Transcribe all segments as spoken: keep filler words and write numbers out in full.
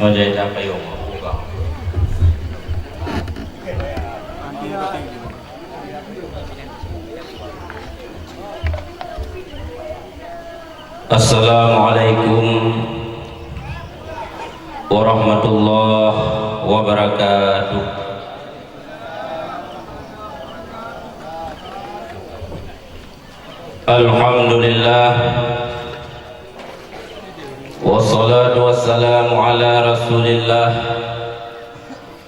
Nyoe jai dah payong, buka. Assalamualaikum warahmatullahi wabarakatuh. Alhamdulillah. Wassalatu wassalamu ala Rasulillah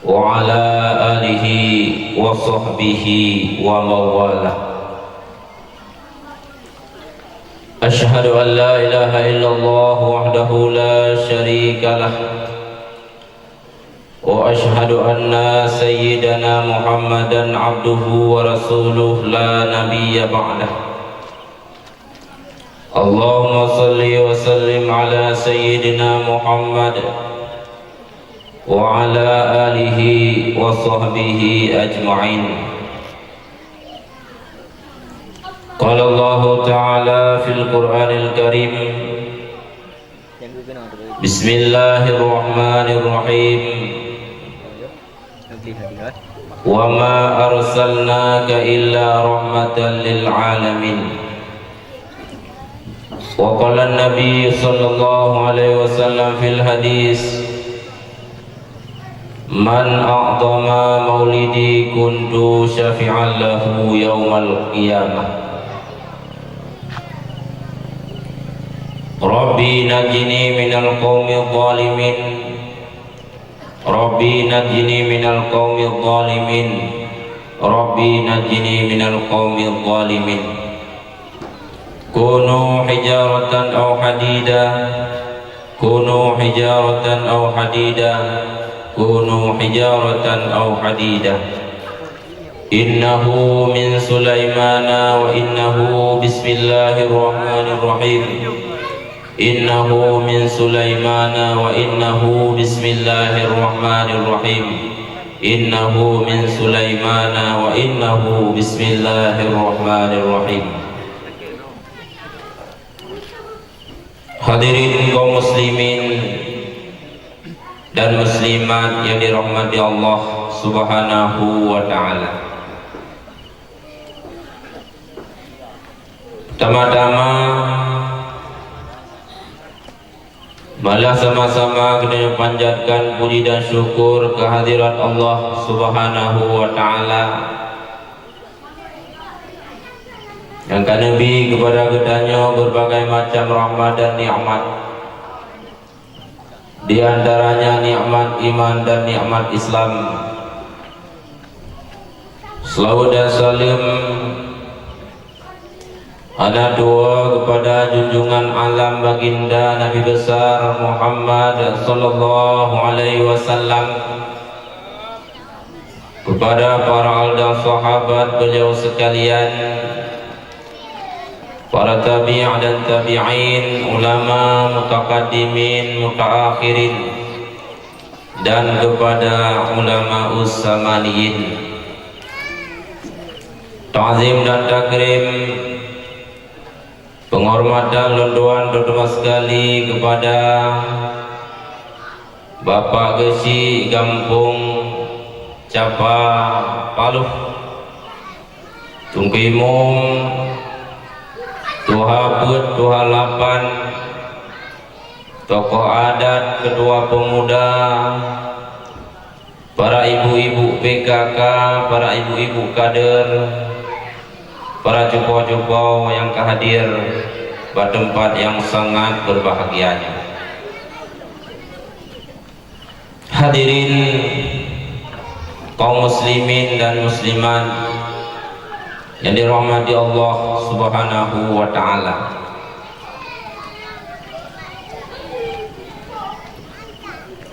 wa ala alihi wa sahbihi wa mawalah. Asyhadu an la ilaha illallah wahdahu la syarika lah. Wa asyhadu anna sayyidana Muhammadan abduhu wa rasuluh la nabiyya ba'dah. Allahumma salli wa sallim ala sayyidina Muhammad wa ala alihi wa sahbihi ajma'in. Qala Allahu ta'ala fil Qur'anil Karim, Bismillahirrahmanirrahim. Wa ma arsalnaka illa rahmatan lil alamin. Wa qala Nabi sallallahu alaihi wasallam fil hadis, "Man a'dhama maulidi kuntu syafi'an lahu yaumal qiyamah." Rabbi najini minal qaumi zalimin. Rabbi najini minal qaumi zalimin. Rabbi najini minal qaumi zalimin. Kunu hijaratan aw hadida. Kunu hijaratan aw hadida. Kunu hijaratan aw hadida. Innahu min Sulaimana wa innahu bismillahirrahmanirrahim. Innahu min Sulaimana wa innahu bismillahirrahmanirrahim. Innahu min Sulaimana wa innahu bismillahirrahmanirrahim. Hadirin kaum muslimin dan muslimat yang dirahmati Allah Subhanahu wa taala. Pertama-tama, marilah sama-sama kita panjatkan puji dan syukur kehadirat Allah Subhanahu wa taala, nyang ka neubri kepada geutanyoe berbagai macam rahmat dan nikmat. Di antaranya nikmat iman dan nikmat Islam. Selawat dan salam hana dua kepada junjungan alam baginda Nabi besar Muhammad sallallahu alaihi wasallam, kepada para al dan sahabat beliau sekalian, para tabi' dan tabi'in, ulama mutaqaddimin, mutaakhirin, dan kepada ulama usamaniyin. Ta'zim dan takrim, penghormatan lôn tuan terutama sekali kepada Bapak Geuchik Gampông Capa Paloh, Teungku Imum, Tuha Peuet, Tuha Lapan, tokoh adat, ketua pemuda, para ibu-ibu P K K, para ibu-ibu kader, para cupo-cupo nyang ka hadir bak teumpat nyang sangat berbahagia nyoe. Hadirin kaum muslimin dan muslimat yang dirahmati Allah Subhanahu wa taala.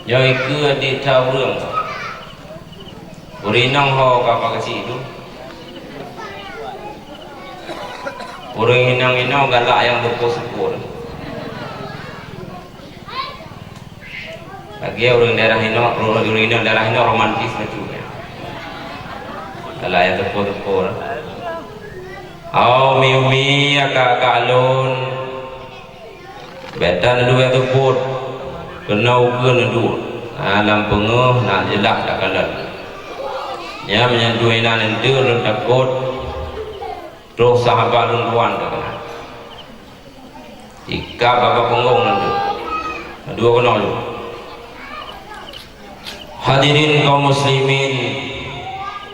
Nyoe keuh di ta ureuëng. Ureuëng inong ho ka Pak Geuchik tu. Ureuëng inong-inong galak nyang teupeue-teupeue. Lagée ureuëng daerah inong, ureuëng inong daerah inong romantis bacut. Galak nyang teupeue-teupeue. Hao umi-umi, akak-akak lôn. Bék tan dua teupot. Keunoe ukeue neuduek, na lam peungeuh, na jeulaih takalon. Nyan meunyoe dua inan eunteuk lôn takot, troh sahabat lôn tuan takeunan. Ikab bak punggong lôn tu. Dua keunoe lôn. Hadirin kaum muslimin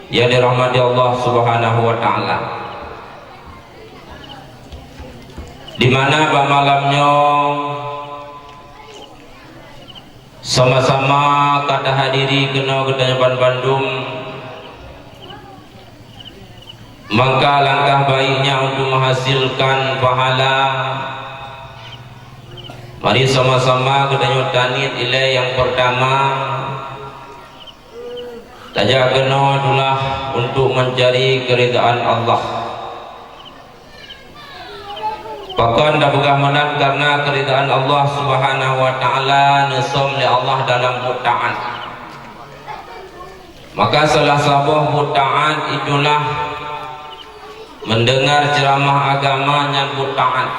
yang dirahmati Allah Subhanahu wa taala. Di mana bak malam nyoe sama-sama ka tahadiri keunoe geutanyoe banmandum, maka langkah baiknya untuk menghasilkan pahala. Mari sama-sama geutanyoe taniet ilée nyang pertama. Tajak keunoe itulah untuk mencari keridaan Allah. Pakon tapeugah meunan, karena keridaan Allah Subhanahu wa taala neusöm lé Allah dalam buet taat. Maka salah saboh buet taat itulah mendengar ceramah agama nyan buet taat.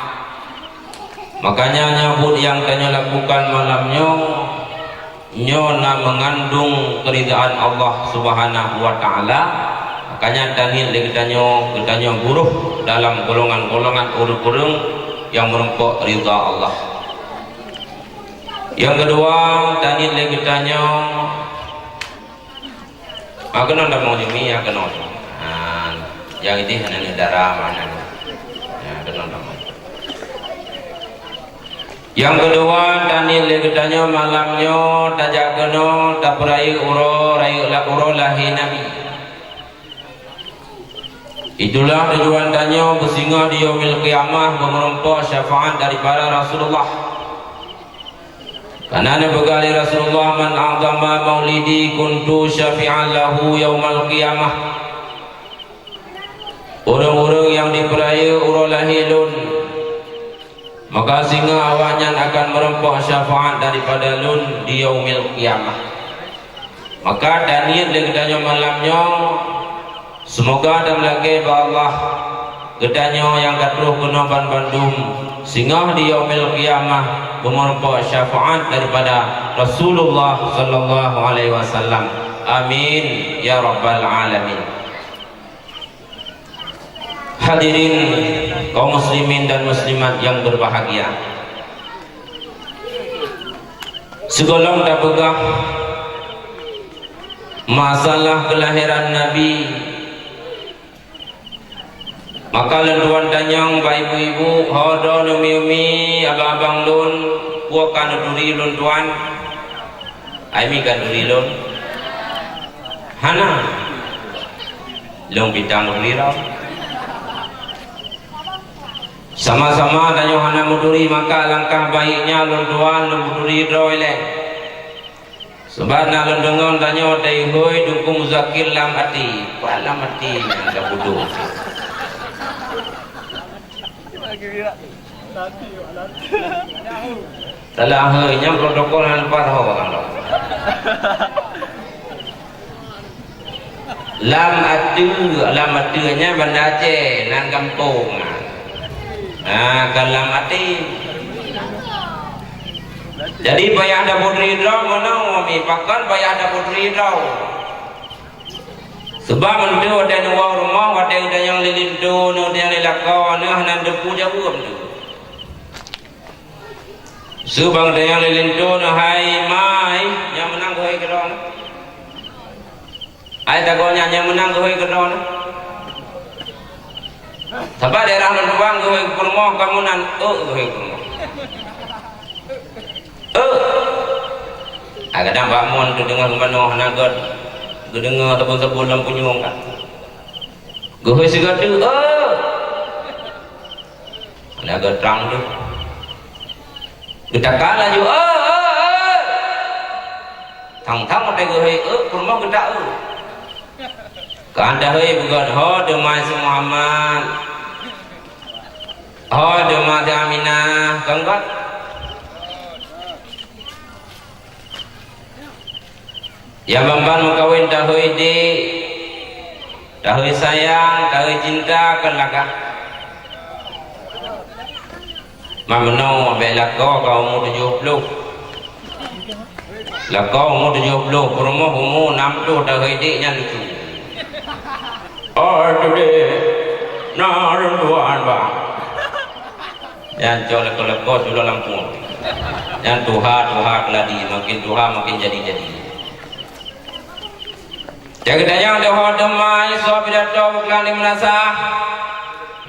Makanya nyoe buet nyang tanyoe lakukan malam nyoe, nyoe na mengandung keridaan Allah Subhanahu wa taala. Makanya taniet lé geutanyoe, geutanyoe guroh dalam golongan-golongan ureuëng-ureuëng nyang meurumpok ridha Allah. Nyang keudua, taniet lé geutanyoe, ah, keunoe tamong jumi, ya keunoe. Ah, nyang idéh hana neuk dara, mana ni? Ya, keunoe tamong. Nyang keudua, taniet lé geutanyoe malam nyoe tajak keunoe tapeurayeuk uroe, rayeuk la-, uroe lahé Nabi. Itulah tujuan tanyoe beusingoh di Yaumil Qiyamah beumeurumpok syafaat daripada Rasulullah. Karena neupeugah lé Rasulullah, "Man a'zama maulidi kuntu syafi'an lahu yaumal qiyamah." Ureuëng-ureuëng nyang jipeurayeuk uroe lahé lôn, maka singoh awaknyan akan meurumpok syafaat daripada lôn di Yaumil Qiyamah. Maka taniet lé geutanyoe malam nyoe, seumoga dan meulakée bak Allah, geutanyoe nyang ka troh keunoe banmandum, singoh di Yaumil Qiyamah beumeurumpok syafaat daripada Rasulullah sallallahu alaihi wasallam. Amin ya rabbal alamin. Hadirin kaum muslimin dan muslimat yang berbahagia. Sigohlom tapeugah masalah kelahiran Nabi, maka lôn tuan tanyong bak ibu-ibu, ho droe umi-umi, abang-abang lôn, peue ka neuturi lôn tuan? Ai mi ka neuturi lôn? Hana. Lôn pih tan neuturi droe. Sama-sama tanyoe hana meuturi, maka alangkah baiknya lôn tuan lôn meuturi droe ilée. Sabab na lôn deungoe tanyoe watée ihôi Teungku Muzakir lam até. Pat lam até nyan ka budok. Salah hôi, nyan protokol hana leupah ho kan. Lam ateueh, lam ateueh nyan Banda Aceh, nan gampông. Nah, ka lam até. Jadi payah tapeuturi droe meunoe, mi pakon payah tapeuturi droe. Sebab meunteuk watée neuwoe rumoh, watée geutanyoe lé linto, watée geutanyoe lé lakoe, neuh nan deungon jaweueb tu. Seubang tanyong lé linto neuh, hai ma, nyang meunang geuhôi keudroe. Ai tagoe nyan nyang meunang geuhôi keudroe. Sabab daerah lôn tuan geuhôi keu peurumoh, kamoe nan, euk geuhôi keu peurumoh. Euk. Ah, kadang bak mon teudeungoe geumanö hana gét. Geudeungoe teubon-teubon lam punyueng kan. Geuhôi sigoe teuk, euk. Hana geutrang tu. Geutakal laju, "Eh, eh, eh!" Thang-thang watée geuhôi, "Eh," peurumoh geutak, "Eh." Kan tahôi beugöt, "Ho, teuma si Muhammad. Ho, teuma si Aminah." Kan gét. Nyang ban-ban meukawen tahôi dik, tahôi sayang, tahôi cinta kon lagak. Mameunoe bèk lakoe ka umu tujoh ploh. Lakoe umu tujoh ploh, peurumoh umu nam ploh tahun idek nyan lucu. Oh, tu deh. Na lôn tuan, bang. Nyan cok lakoe-lakoe siuroe lampuang. Nyan tuha-tuha keuladi, makin tuha makin jadi-jadi. Nyang geutanyong deuh teuma Isa pidato buklan di meunasah.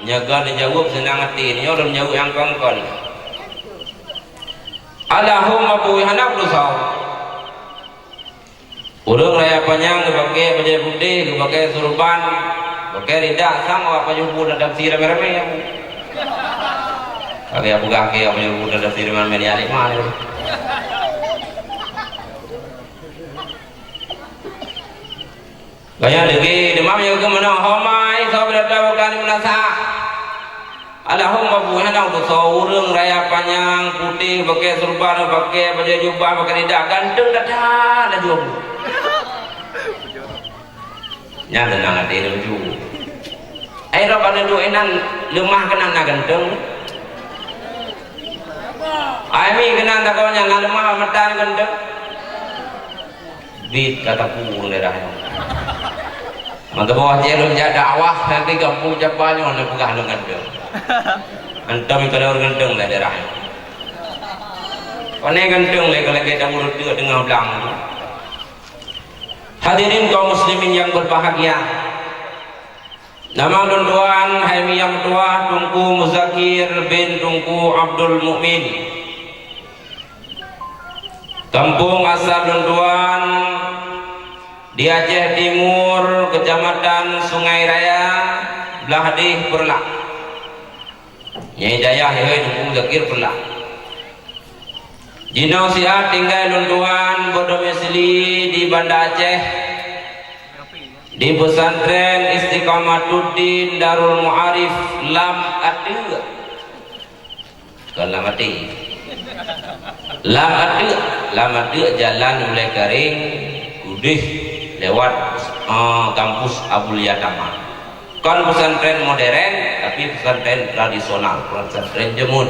Nyoe ka neujaweueb seunang até, nyoe lôn jaweueb nyang kon-kon. Allahumma bui hana peudosa. Ureuëng raya panyang geupakée bajée putéh, geupakée surban, geupakée ridah, sang awak pajoh buet lam tafsir ramé-ramé. Kagée peugah keu awak pajoh buet lam tafsir ramé-ramé ni aléh mah. Gaya lagi, demam yang keumeunang homai, soe beulatang bukan meunasah. Allahumma buhana utusoe ureuëng raya panyang, putéh, pakée surban, pakée bajée jubah, pakée ridah, ganteng that-that laju. Nyan teunang até laju. Ai roh pada duek inan leumah keunan na ganteng. Ai mi keunan takon nyan na leumah mata ganteng. Bit ka tapu ureuëng daerah nyoe. Maka bawah jih lôn jak dakwah, nanti gampông Jaba nyoe lôn peugah lôn ganteng. Antom ka lôn ganteng lé daerah nyoe. Pane ganteng lé, ka lagée tamu reuteuek teungoh blang. Hadirin kaum muslimin yang berbahagia. Nama lôn tuan, hai miyang tuah, Teungku Muzakir bin Teungku Abdul Mukmin. Kampung asal lôn tuan di Aceh Timur, Kecamatan Sungai Raya, blah deh Peureulak. Nyang dayah hai Teungku Muzakir Peureulak. Jinoe siat tinggai lôn tuan berdomisili di Banda Aceh, di Pesantren Istiqamatuddin Darul Ma'arif Lam Ateuk. Kon Lam Até. Lam Ateuk, Lam Ateuk jalan Ulée Karéng, udeh lewat, eh, kampus Abul Yatama. Kon pesantren modern, tapi pesantren tradisional, pesantren jameun.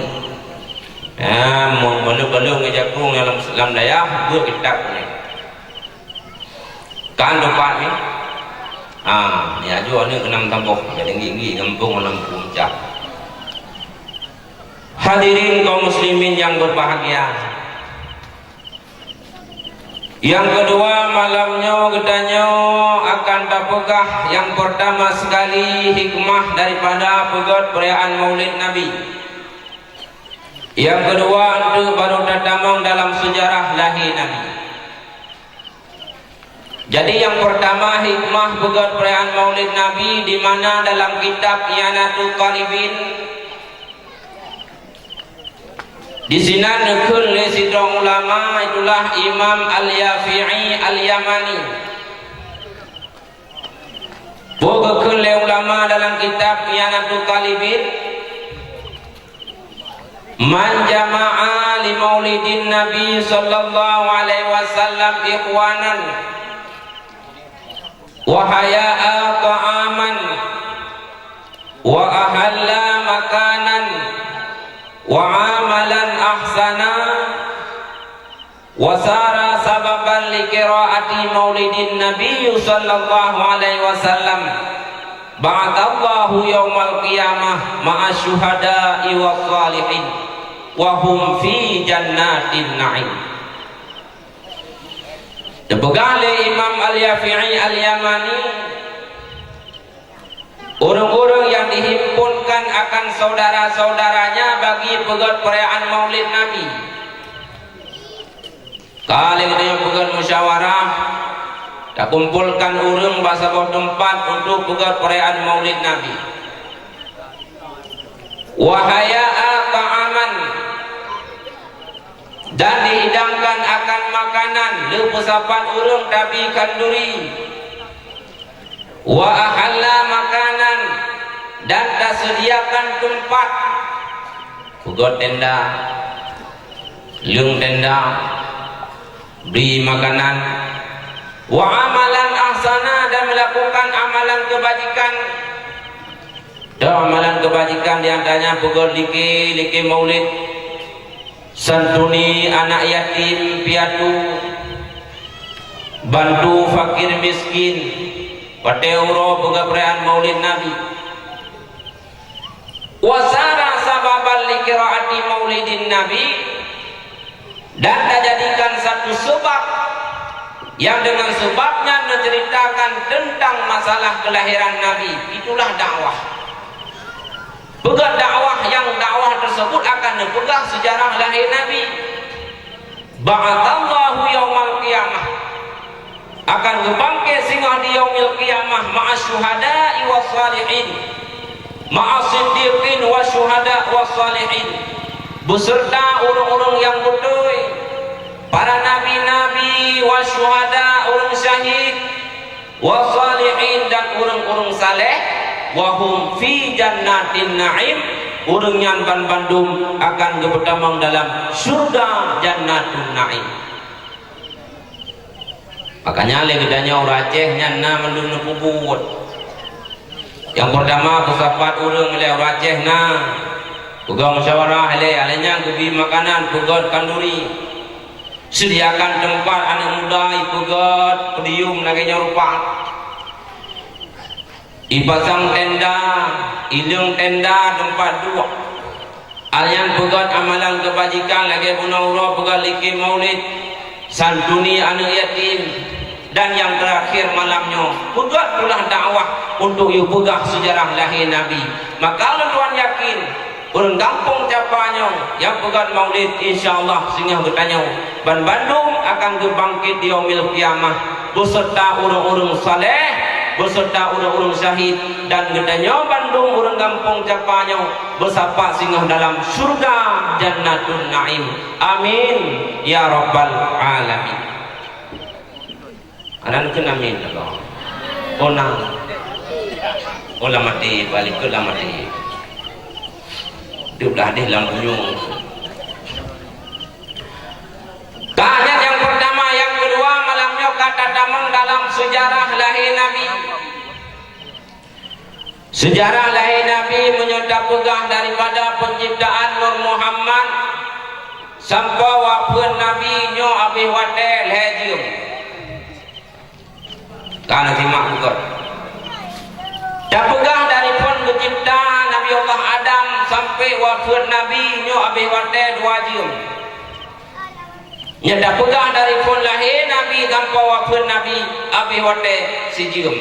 Ha, meu-, meunurot-meunurot ngon jakong lam, lam dayah, buet kitab ni. Kan teumpat ni? Ha, ni aju aneuk keunong tamboh, jadi gigi gampông lam puncak. Hadirin kaum muslimin yang berbahagia. Yang kedua, malam nyoe geutanyoe akan tapeugah yang pertama sekali hikmah daripada peugét perayaan Maulid Nabi. Yang kedua, untuk baru tatamong dalam sejarah lahé Nabi. Jadi, yang pertama, hikmah peugét perayaan Maulid Nabi di mana dalam kitab I'anatut Thalibin, di sinan neukheun lé sidroe ulama, itulah Imam Al-Yafi'i Al-Yamani. Peue geukheun lé ulama dalam kitab I'anatut Thalibin? Man jama'a li maulidin Nabi sallallahu alaihi wasallam ikhwanan wa haya'a ta'aman wa ahalla makanan wa amalan ahsana wa sara sababan li qiraati maulidin Nabi sallallahu alaihi wasallam, ba'atsallahu yaumal qiyamah ma'a syuhada'i was salihin wa hum fi jannatin na'im. Teupeugah lé Imam Al-Yafi'i Al-Yamani, ureuëng-ureuëng nyang dihimpunkan akan saudara-saudaranya bagi peugét perayaan Maulid Nabi. Ka lheueh geutanyoe peugét musyawarah, takumpolkan ureuëng bak saboh teumpat untuk peugét perayaan Maulid Nabi. Wa haya'a ta'aman, dan dihidangkan akan makanan, lheueh peusapat ureuëng tabi khanduri. Wa ahalla makanan, dan taseudiakan teumpat, peugét tenda, leueng tenda, bri makanan. Wa amalan ahsana, dan melakukan amalan kebajikan. Dan amalan kebajikan di antaranya peugét like, like maulid. Santuni anak yatim piatu, bantu fakir miskin, watée uroe peugah peurayaan Maulid Nabi. Wa sara sababan li qiraati Maulidin Nabi, dan tajadikan satu sebab yang dengan sebab nyan neuceritakan tentang masalah kelahiran Nabi, itulah dakwah. Peugah dakwah, nyang dakwah tersebut akan neupeugah sejarah lahé Nabi. Ba'atsallahu yaumal qiyamah, akan geubangke singoh di yaumil qiyamah, ma'asy syuhada'i was shalihin, ma'as siddiqin was syuhada' was shalihin, beserta ureuëng-ureuëng nyang beutôi, para nabi-nabi, was syuhada', ureuëng syahid, was shalihin, dan ureuëng-ureuëng saleh, wa hum fi jannatin na'im, ureuëng nyan banbandum akan geupeutamong dalam syurga Jannatun Na'im. Makanya lé geutanyoe ureuëng Aceh nyan na mandum neupeubuet. Nyang peurtama, peusapat ureuëng lé ureuëng Aceh na, peugöt musyawarah lé, lheueh nyan geubi makanan, peugöt kanduri. Sediakan teumpat aneuëk muda ipeugöt podium lagée nyoe rupa. Ipasang tenda, ileueng tenda teumpat duek. Lheueh nyan peugöt amalan keubajikan lagée bunoe uroe peugöt likot maulid, santuni aneuëk yatim, dan nyang teurakhir malam nyoe peugöt pula dakwah untuk yue peugah seujarah lahé Nabi. Maka lôn tuan yakin, ureuëng gampông Capa nyoe nyang peugöt maulid, insya Allah singoh geutanyoe banbandum akan geubangkét di yaumil qiyamah, beserta ureuëng-ureuëng saleh, beserta ureuëng-ureuëng syahid, dan geutanyoe bandum ureuëng gampông Capa nyoe beusapat singoh dalam syurga Jannatun Na'im. Amin ya rabbal alamin. Anan keu amin Allah. Oh na. Oh lam até, balik keu lam até. Deuh blah deh lam bunyung. Ka nyan nyang peurtama, nyang keudua, malam nyoe ka tatamong dalam seujarah lahé Nabi. Seujarah lahé Nabi meunyoe tapeugah daripada peunciptaan Nur Muhammad sampoe wafeuet Nabi nyoe abéh watée lhée jeuem. Ka na simak bukon. Tapeugah dari phon geucebta Nabi Allah Adam sampai wafeuet Nabi nyoe abéh watée dua jeuem. Nyan tapeugah dari phon lahé Nabi sampoe wafeuet Nabi abéh watée sijeuem.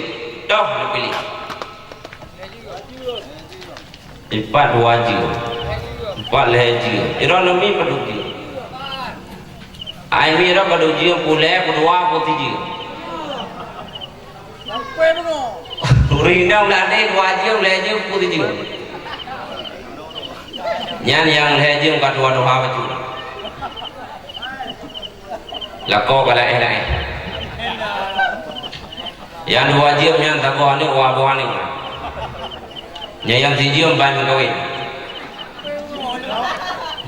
Toh neupiléh. Ipat dua jeuem, ipat lhée jeuem, droeneuh mi padub jeuem. Ai mi droe padub jeuem, peuet lhée, peuet dua, peuet sijeuem. Ureuëng inong ladé dua jeuem, lhée jeuem, peuet sijeuem. Nyan nyang lhée jeuem ka tuha-tuha bacut. Lakoe ka laén-laén. Nyang dua jeuem nyan saboh aneuëk, dua boh aneuëk. Nyan nyang sijeuem ban meukawen.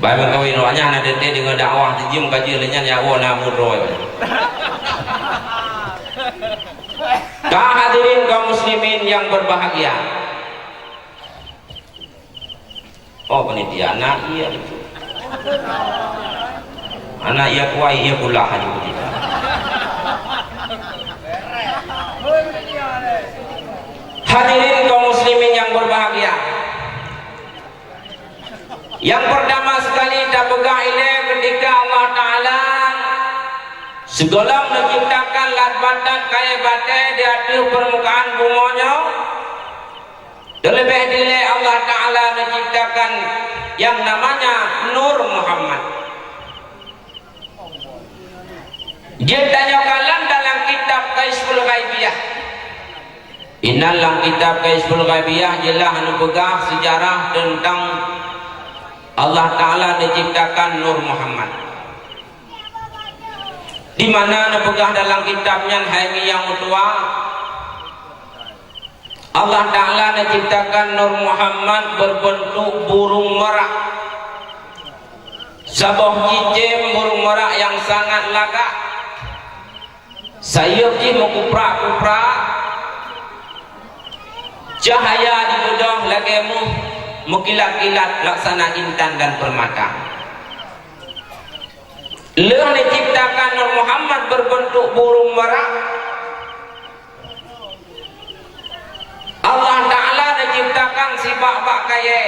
Ban meukawen, awak nyan na teuntée deungon dakwah, sijeuem ka jeuet lé nyan, nyan woe na muroe. Ka hadirin kaum muslimin yang berbahagia. Oh, panitia, anak iya itu. Anak iya kuai, iya pula haju panitia. Hadirin kaum muslimin yang berbahagia. Yang pertama sekali tapeugah ilée ketika Allah Ta'ala sigohlom neuciptakan lat batat kayée batée di ateueh permukaan bumoe nyoe. Terlebih dilée Allah Ta'ala menciptakan yang namanya Nur Muhammad. Jeuet tanyoe kalon dalam kitab Kasyful Ghaibiyah. Inan lam kitab Kasyful Ghaibiyah jeulaih neupeugah seujarah teuntang Allah Ta'ala neuciptakan Nur Muhammad. Di mana neupeugah dalam kitab nyan, hai mi nyang meutuah, Allah Ta'ala neuciptakan Nur Muhammad berbentuk burung merak. Saboh cicém burung merak nyang sangat lagak. Sayeuep jih meukuprak-kuprak. Cahaya di beudôh lagée méuh, meukilat-kilat laksana intan dan peurmata. Lheueh neuciptakan Nur Muhammad berbentuk burung merak, Allah Ta'ala neuciptakan sibak bak kayée.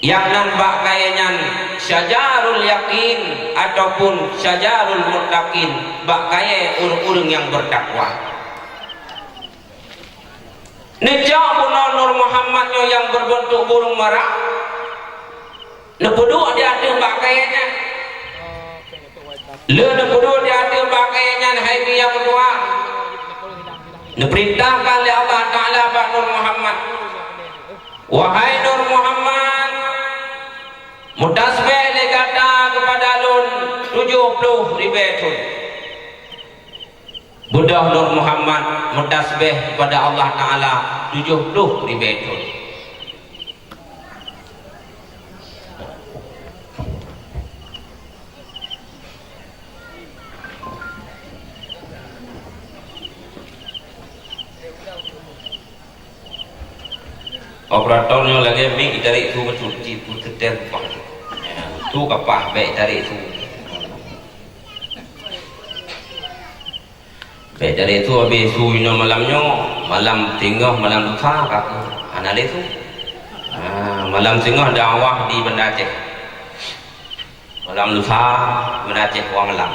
Nyang nan bak kayée nyan syajarul yakin ataupun syajarul muttaqin, bak kayée ureuëng-ureuëng nyang bertakwa. Neujak bunoe Nur Muhammad nyoe nyang berbentuk burung merak, neupeuduek di ateueh bak kayée nyan. Lheueh neupeuduek di ateueh bak kayée nyan, hai biya meutuah, neupeurintahkan lé Allah Ta'ala bak Nur Muhammad, "Wahai Nur Muhammad, meutasbeh lé gata keupada Lôn tujoh ploh ribée thon." Beudôh Nur Muhammad meutasbeh keupada Allah Ta'ala tujoh ploh ribée thon. Operator nyoe lagée mik itarék su bacut, cit peuteutén kupah. Su kapah bék itarék su. Bék itarék su, abéh su inoe malam nyoe, malam singoh, malam lusa ka keuh hana lé su. Ha, malam singoh dakwah di Banda Aceh. Malam lusa, Banda Aceh dua malam.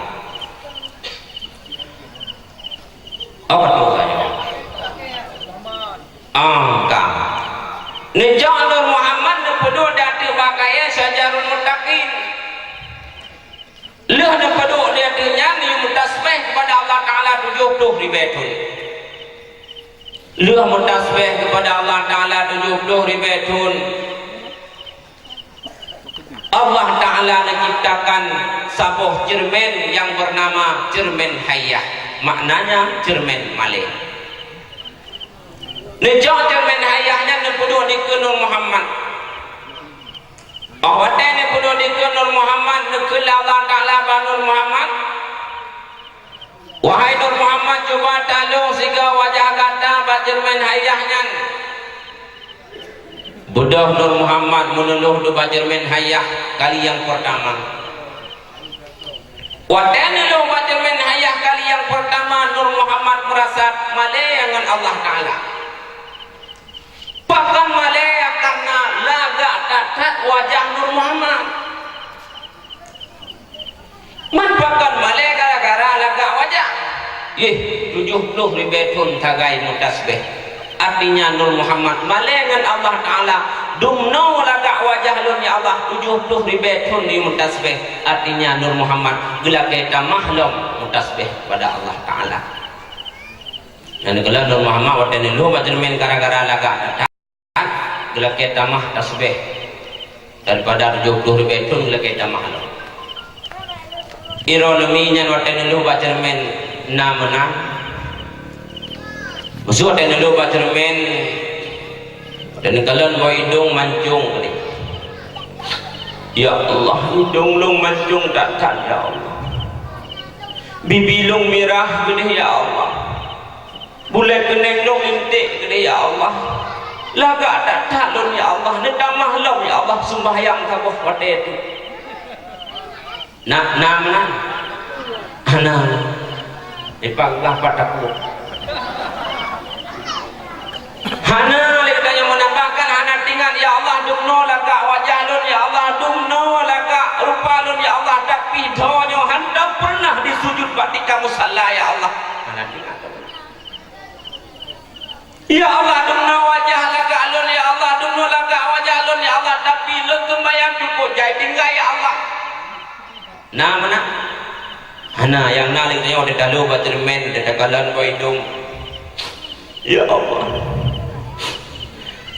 Oh, betul saya. Angka. Neujak Nur Muhammad neupeuduek di ateueh bak kayée syajarul muttaqin. Lheueh neupeuduek di ateueh nyan, neuyue meutasbeh keupada Allah Ta'ala tujoh ploh ribée thon. Lheueh meutasbeh keupada Allah Ta'ala tujoh ploh ribée thon, Allah Ta'ala neuciptakan saboh ceureumen nyang beunama ceureumen hayyah, maknanya ceureumen malée. Neujak ceureumen hayyah nyan neupeuduek dikeue Nur Muhammad. Óh watée neupeuduek dikeue Nur Muhammad, neukheun lé Allah Ta'ala bak Nur Muhammad, "Wahai Nur Muhammad, cuba taleueng sigoe wajah gata bak ceureumen hayyah nyan." Beudôh Nur Muhammad meuneuleueng bak ceureumen hayyah kali nyang peurtama. Watée neuleueng bak ceureumen hayyah kali nyang peurtama, Nur Muhammad meurasa malée ngon Allah Ta'ala. Pakon malée? Kareuna lagak that-that wajah Nur Muhammad. Man pakon malée? Gara-gara lagak wajah. Yeh, tujoh ploh ribée thon sagai meutasbeh. Artinya Nur Muhammad malée ngon Allah Ta'ala, "Dumnoe lagak wajah lôn ya Allah, tujoh ploh ribée thon neuyue meutasbeh." Artinya Nur Muhammad geulakée tamah lom meutasbeh keupada Allah Ta'ala. Nyang geukalon Nur Muhammad watée neuleueng bak ceureumen gara-gara lagak that-that, geulakée tamah tasbeh. Daripada tujoh ploh ribée thon geulakée tamah lom. Ironomi nyan watée neuleueng bak ceureumen na meunan. Meuseu watée neuleueng bak ceureumen, watée neukalon boh idong mancong keudeh. Ya Allah, idong lôn mancong that-that, ya Allah. Bibi lôn mirah keudeh, ya Allah. Bulée keuneng lôn linték keudeh, ya Allah. Lagak that-that lôn, ya Allah. Neutamah lom, ya Allah, seumbahyang saboh watée teuk. Na, na meunan? Hana. Ipang lah pat takot. Hana lé geutanyoe meunambahkan, hana teuingat, "Ya Allah, dumnoe lagak wajah lôn, ya Allah, dumnoe lagak rupa lôn, ya Allah, tapi dhoe nyoe hana pernah disujud bak tika musalla, ya Allah." Hana teuingat. "Ya Allah, dumnoe wajah lagak lôn, ya Allah, dumnoe lagak wajah lôn, ya Allah, tapi lôn seumbahyang cukôp jai tinggai, ya Allah." Na meunan? Hana, nyang na lé nyoe teutalô bak ceureumen, teukalon boh idong. Ya Allah.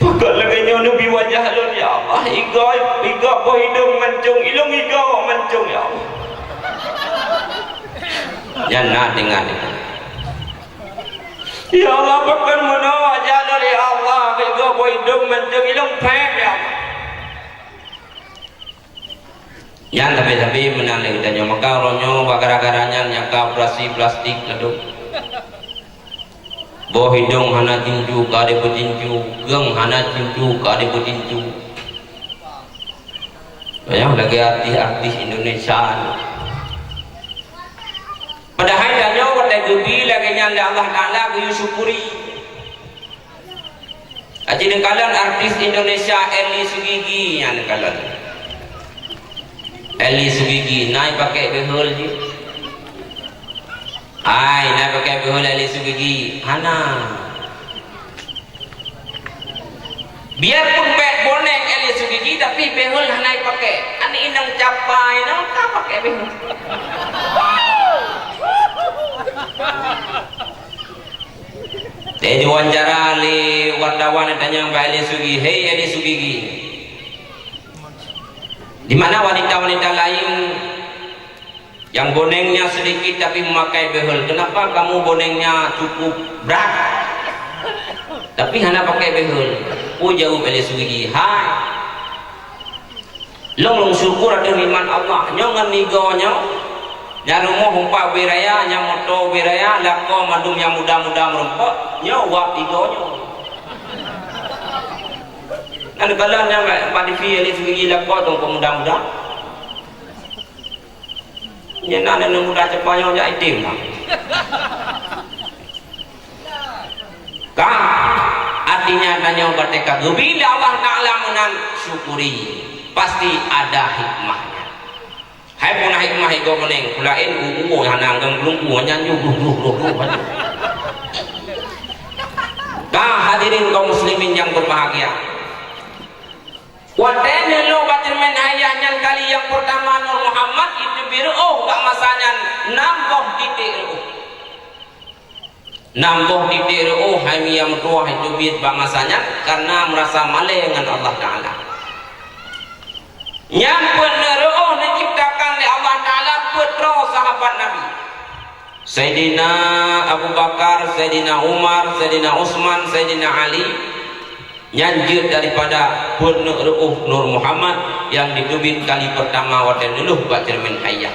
Pakon lagée nyoe neubi wajah lôn, ya Allah. Igoe, igoe boh idong mancong, ilong igoe mancong, ya Allah. Nyan na teuingat. Ya Allah, pakon meunoe wajah lôn, ya Allah. Igoe boh idong mancong, ilong phém, ya Allah. Nyan sabe-sabe meunan lé geutanyoe. Maka uroe nyoe bak gara-gara nyan nyang ka operasi plastik ladôm. Boh idong hana jincu ka dipeucincu, geueng hana cincu ka dipeucincu. Nyoe lagèe artis-artis Indonesia. Padahai tanyoe watèe geubi lagèe nyan lé Allah Taala geuyue syukuri. Aci neukalon artis Indonesia Eli Sugigi nyan neukalon. Eli Sugigi na i pakèk beuheul jih. Hai, na i pakèk beuheul Eli Sugigi? Hana. Biarpun bèk boneng Eli Sugigi, tapi beuheul hana i pakèk. Aneuk inong capai nyoe ka pakèk beuheul. Lé diwawancara lé wartawan tanyong bak Eli Sugigi, "Hei Eli Sugigi, di mana wanita-wanita lain yang bonengnya sedikit tapi memakai behel, kenapa kamu bonengnya cukup berat tapi hana pakai behel?" Peue jaweueb Eli Sugigi, "Hai, lôn, lôn syukur ateueh nikmat Allah. Nyoe ngon igoe nyoe, nyang rumoh umpat ubé raya, nyang moto ubé raya, lakoe mandum nyang muda-muda meurumpok, nyoe wab igoe nyoe." Nyan neukalon nyan bak, bak T V Eli Sugigi lakoe teuh muda-muda. Nyan na aneuk muda ceupanyong jak item lah. Ka, artinya tanyoe batée ka geubi lé Allah Taala meunan, syukuri, pasti ada hikmahnya. Hai puna hikmah igoe boneng, peulaén u-, u-, hana ngon geulungku, nyan ju, duh, duh, duh, duh, duh. Ka, hadirin kaum muslimin yang berbahagia. Watée neulôh bak ceureumen hayah nyan kali nyang peurtama Nur Muhammad, iteubiet reuôh bak masa nyan nam boh titek reuôh. Nam boh titek reuôh hai miyueb tuha iteubiet bak masa nyan, kareuna meurasa malée ngon Allah Taala. Nyan peuet reuôh neucebtakan lé Allah Taala peuet droe sahabat Nabi. Saidina Abu Bakar, Saidina Umar, Saidina Utsman, Saidina Ali, nyan jeuet daripada peuet reuôh Nur Muhammad nyang jiteubiet kali peurtama watée neulôh bak ceureumen hayah.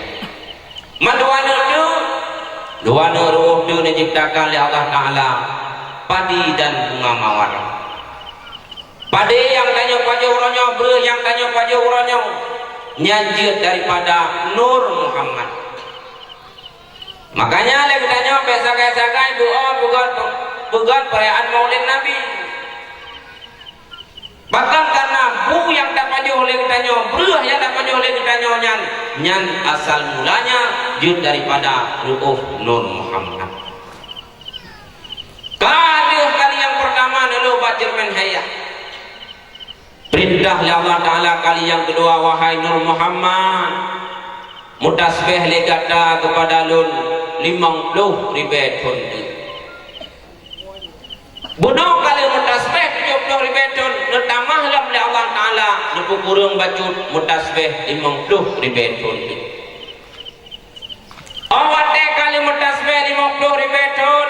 Mandua neuk teuk, dua neuk reuôh teuk neucebtakan lé Allah Taala, padi dan bunga mawar. Padé nyang tanyoe pajoh uroe nyoe, breueh nyang tanyoe pajoh uroe nyoe, nyan jeuet daripada Nur Muhammad. Makanya lé geutanyoe bék sagai-sagai beuo peugét, peugét peurayaan Maulid Nabi. Bahkan kareuna bu nyang tapajoh lé geutanyoe, breueh nyang tapajoh lé geutanyoe nyan, nyan asal mulanya jeuet daripada reuôh Nur Muhammad. Ka lheueh kali nyang peurtama neulôh bak ceureumen hayah. Peurintah lé Allah Taala kali nyang keudua, "Wahai Nur Muhammad, meutasbéh lé gata keupada Lôn limong ploh ribée thon teuk." Bunoe ka lheueh meutasbéh tujoh ploh ribée thon, neutamah lom lé Allah Taala, neupeukureueng bacut meutasbéh limong ploh ribée thon teuk. Óh watée ka lheueh meutasbéh limong ploh ribée thon,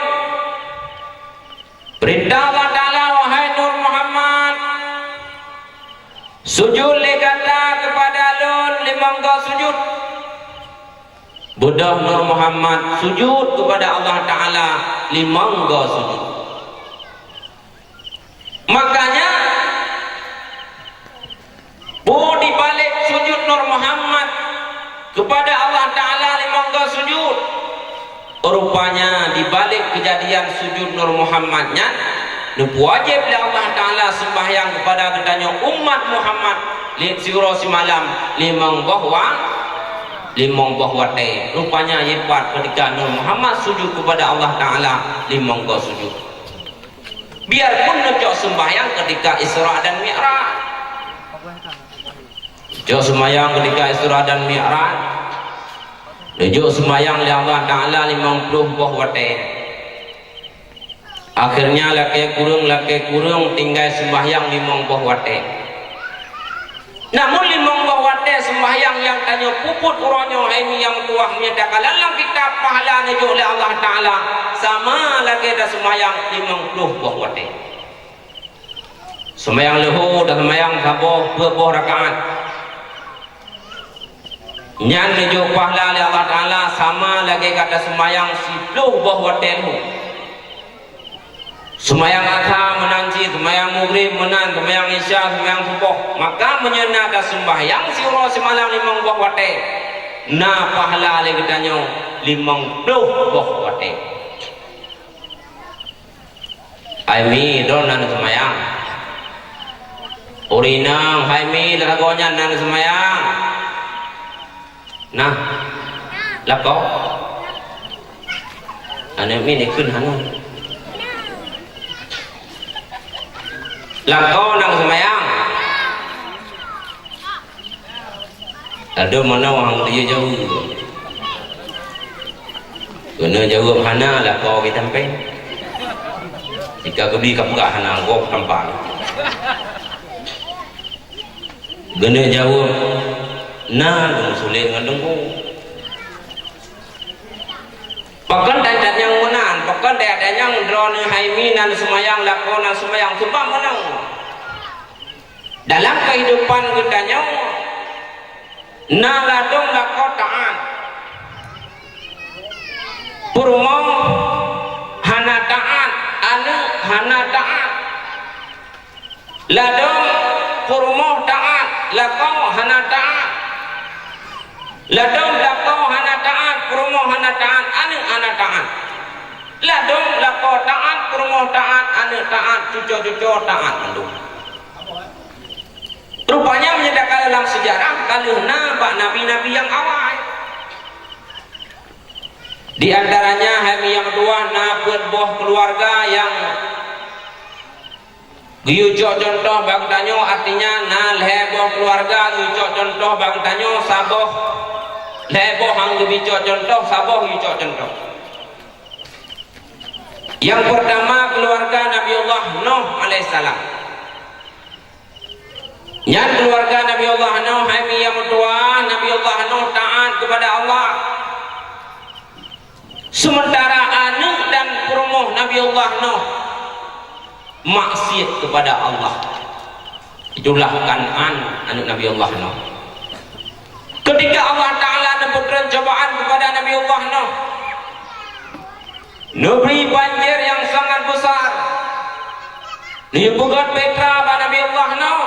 peurintah Allah Taala, "Wahai Nur Muhammad, sujut lé gata keupada Lôn limong goe sujut." Beudôh Nur Muhammad sujut keupada Allah Taala limong goe sujut. Makanya, peue dibalek sujut Nur Muhammad keupada Allah Taala limong goe sujut? Rupanya, dibalek keujadian sujut Nur Muhammad nyan, neupeuwajéb lé Allah Taala seumbahyang keupada geutanyoe umat Muhammad lé siuroe simalam limong boh wa-, limong boh watée. Rupanya, jipat keudika Nur Muhammad sujut keupada Allah Taala limong goe sujut. Biarpun neucok seumbahyang keudika Isra dan Mi'raj. Cok seumbahyang keudika Isra dan Mi'raj. Neujok seumbahyang lé Allah Taala limong ploh boh watée. Akhirnya lakée kureueng, lakée kureueng tinggai seumbahyang limong boh watée. Namun limong boh watée seumbahyang nyang tanyoe peubuet uroe nyoe hai miyueb tuha, meunyoe takalon lam kitab, pahala neujok lé Allah Taala sama lagée taseumbahyang limong ploh boh watée. Seumbahyang leuhô taseumbahyang saboh peuet boh rakaat, nyan neujok pahala lé Allah Taala sama lagée ka taseumbahyang siploh boh watée leuhô. Seumayang Adha meunan cit, seumayang Maghrib meunan, seumayang Isya, seumayang Suboh. Maka meunyoe na taseumbahyang siuroe simalam limong boh watée, na pahala lé geutanyoe limong ploh boh watée. Hai mi, droeneuh na seumayang. Ureueng inong, hai mi, lagoe nyan na seumayang. Nah, lakoe. Aneuk miet ikheun hana. Lakoe nyang seumayang. Adoe meunoe hana jaweueb. Keuneuk jaweueb hana, lakoe geutampe. Jika geubi ka peugah hana, gob tampa. Geuneuk jaweueb, na geumeusulet ngon teungku. Pakon that-that nyang meunan, pakon that-that nyang droeneuh hai mi na seumayang, lakoe na seumayang, seubab meunan. Dalam keuhidupan geutanyoe, na ladôm lakoe taát. Peurumoh hana taát, aneuk hana taát. Ladôm peurumoh taát, lakoe hana taát. Ladôm lakoe hana taát, peurumoh hana taát, aneuk hana taát. Ladôm lakoe taát, peurumoh taát, aneuk taát, cuco-cuco taát mandum. Rupanya meunyoe takalon lam seujarah, ka lheueh na bak nabi-nabi nyang awai. Di antaranya, hai mi nyang meutuah, na peuet boh keuluwarga nyang geuyue cok cuntoh bak geutanyoe, artinya na lhée boh keuluwarga geuyue cok cuntoh bak geutanyoe, saboh, lhée boh han geubi cok cuntoh, saboh geuyue cok cuntoh. Nyang peurtama, keuluwarga Nabi Allah Nuh alaihissalam. Nyan keuluwarga Nabi Allah Nuh, hai mi nyang meutuah, Nabi Allah Nuh taát keupada Allah. Sementara aneuk dan peurumoh Nabi Allah Nuh maksiat keupada Allah. Itulah Kan'an, aneuk Nabi Allah Nuh. Ketika Allah Ta'ala neupeutreun cobaan keupada Nabi Allah Nuh, neubri banjir nyang sangat besar, neuyue peugét petra bak Nabi Allah Nuh,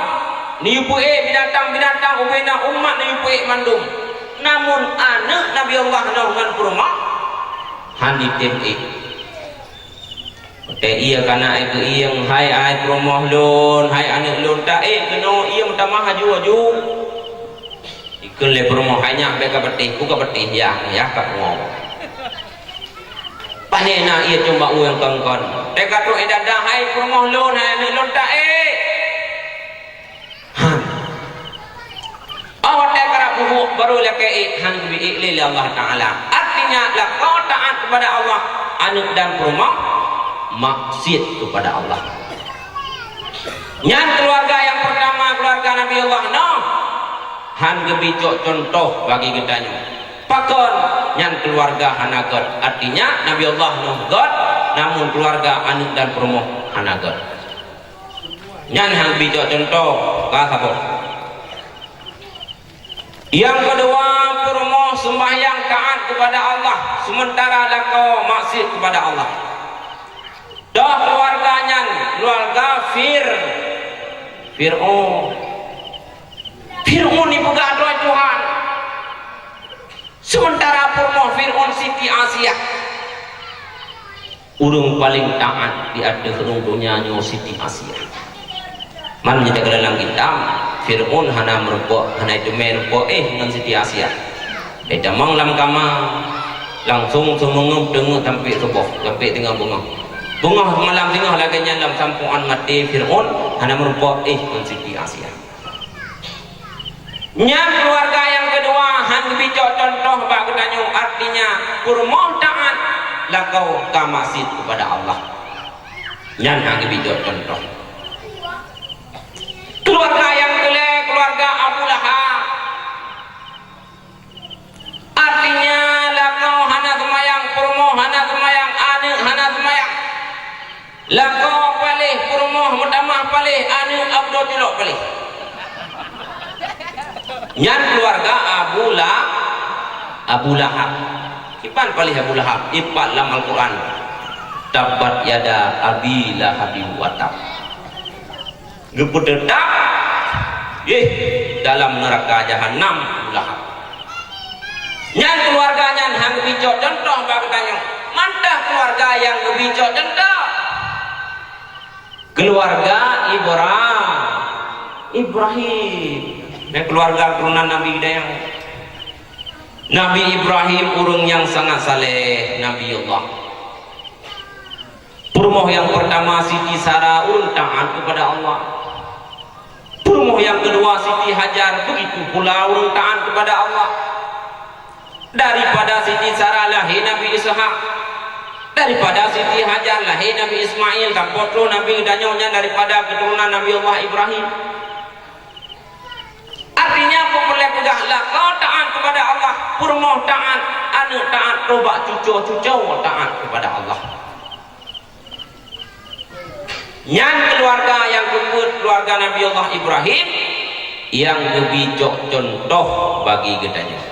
neuyue peuék binatang-binatang ubena umat, neuyue peuék mandum. Namun aneuk Nabi Allah Nuh ngon peurumoh han jitem ék. Watée ié kana ék geuieng, "Hai, hai peurumoh lôn, hai aneuk lôn, ta ék keunoe, ié meutamah aju-aju." Ikheun lé peurumoh, "Hai nyak, bék ka patéh, peue ka patéh, yah, yah ka pungoe." Pané na ié cuma ureuëng kongkon. Teuka trok idada, "Hai peurumoh lôn, hai aneuk lôn, ta ék." Han. Oh, watée karab buhuk baru lakée ék, han geubi ék lé, lé Allah Ta'ala. Artinya, lakoe taát keupada Allah, aneuk dan peurumoh maksiat keupada Allah. Nyan keuluwarga nyang peurtama, keuluwarga Nabi Allah Nuh. Han geubi cok cuntoh bagi geutanyoe. Pakon? Nyan keuluwarga hana gét. Artinya, Nabi Allah Nuh gét, namun keuluwarga aneuk dan peurumoh hana gét. Nyan han geubi cok cuntoh, ka saboh. Nyang keudua, peurumoh seumbahyang taát keupada Allah, seumeuntara lakoe maksiat keupada Allah. Toh keuluwarga nyan, keuluwarga Fir-, Fir'aun. Fir'aun jipeugah droe Tuhan. Seumeuntara peurumoh Fir'aun Siti Asiah, ureuëng paleng taát di ateueh rhueng donya nyoe Siti Asiah. Man meunyoe takalon lam kitab, Fir'aun hana meurumpok, hana teumé rumpok éh ngon Siti Asiah. Bèk tamong lam kama, langsong seumeungeueb teungeut sampoe suboh, sampoe teungoh beungoh. Beungoh malam teungoh lagèe nyan lam sampoan maté Fir'aun hana meurumpok éh ngon Siti Asiah. Nyan keuluwarga nyang keudua han geubri cok cuntoh bak geutanyoe, artinya peurumoh taát lakoe ka maksiet keupada Allah. Nyan han geubri cok cuntoh. Keuluwarga nyang keulhèe, keuluwarga Abu Lahab. Artinya, lakoe hana seumayang, peurumoh hana seumayang, aneuk hana seumayang. Lakoe paléh, peurumoh meutamah paléh, aneuk abdôh culok paléh. Nyan keuluwarga Abu La-, Abu Lahab. Kiban paléh Abu Lahab? Ipat lam Al-Quran. Tabbat yada Abi Lahabin wa tab. Geupeuteutap, yeh, dalam neuraka jahanam Abu Lahab. Nyan keuluwarga nyan han geubicok cuntoh bak geutanyoe. Mantah keuluwarga nyang geubicok cuntoh. Keuluwarga Ibra-, Ibrahim. Dan keuluwarga keuturonan Nabi geutanyoe. Nabi Ibrahim ureuëng nyang sangat saleh, Nabi Allah. Peurumoh nyang peurtama Siti Sara ureuëng taát keupada Allah. Peurumoh nyang keudua Siti Hajar begitu pula ureuëng taát keupada Allah. Daripada Siti Sara lahé Nabi Ishak. Daripada Siti Hajar lahé Nabi Ismail, sampoe troh Nabi geutanyoe nyan daripada keuturonan Nabi Allah Ibrahim. Artinya, peue peureulée peugah, lakoe taát keupada Allah, peurumoh taát, aneuëk taát, troh bak cucoe-cucoe taát keupada Allah. Nyan keuluwarga nyang keupeuet, keuluwarga Nabi Allah Ibrahim, nyang geubicok cuntoh bagi geutanyoe.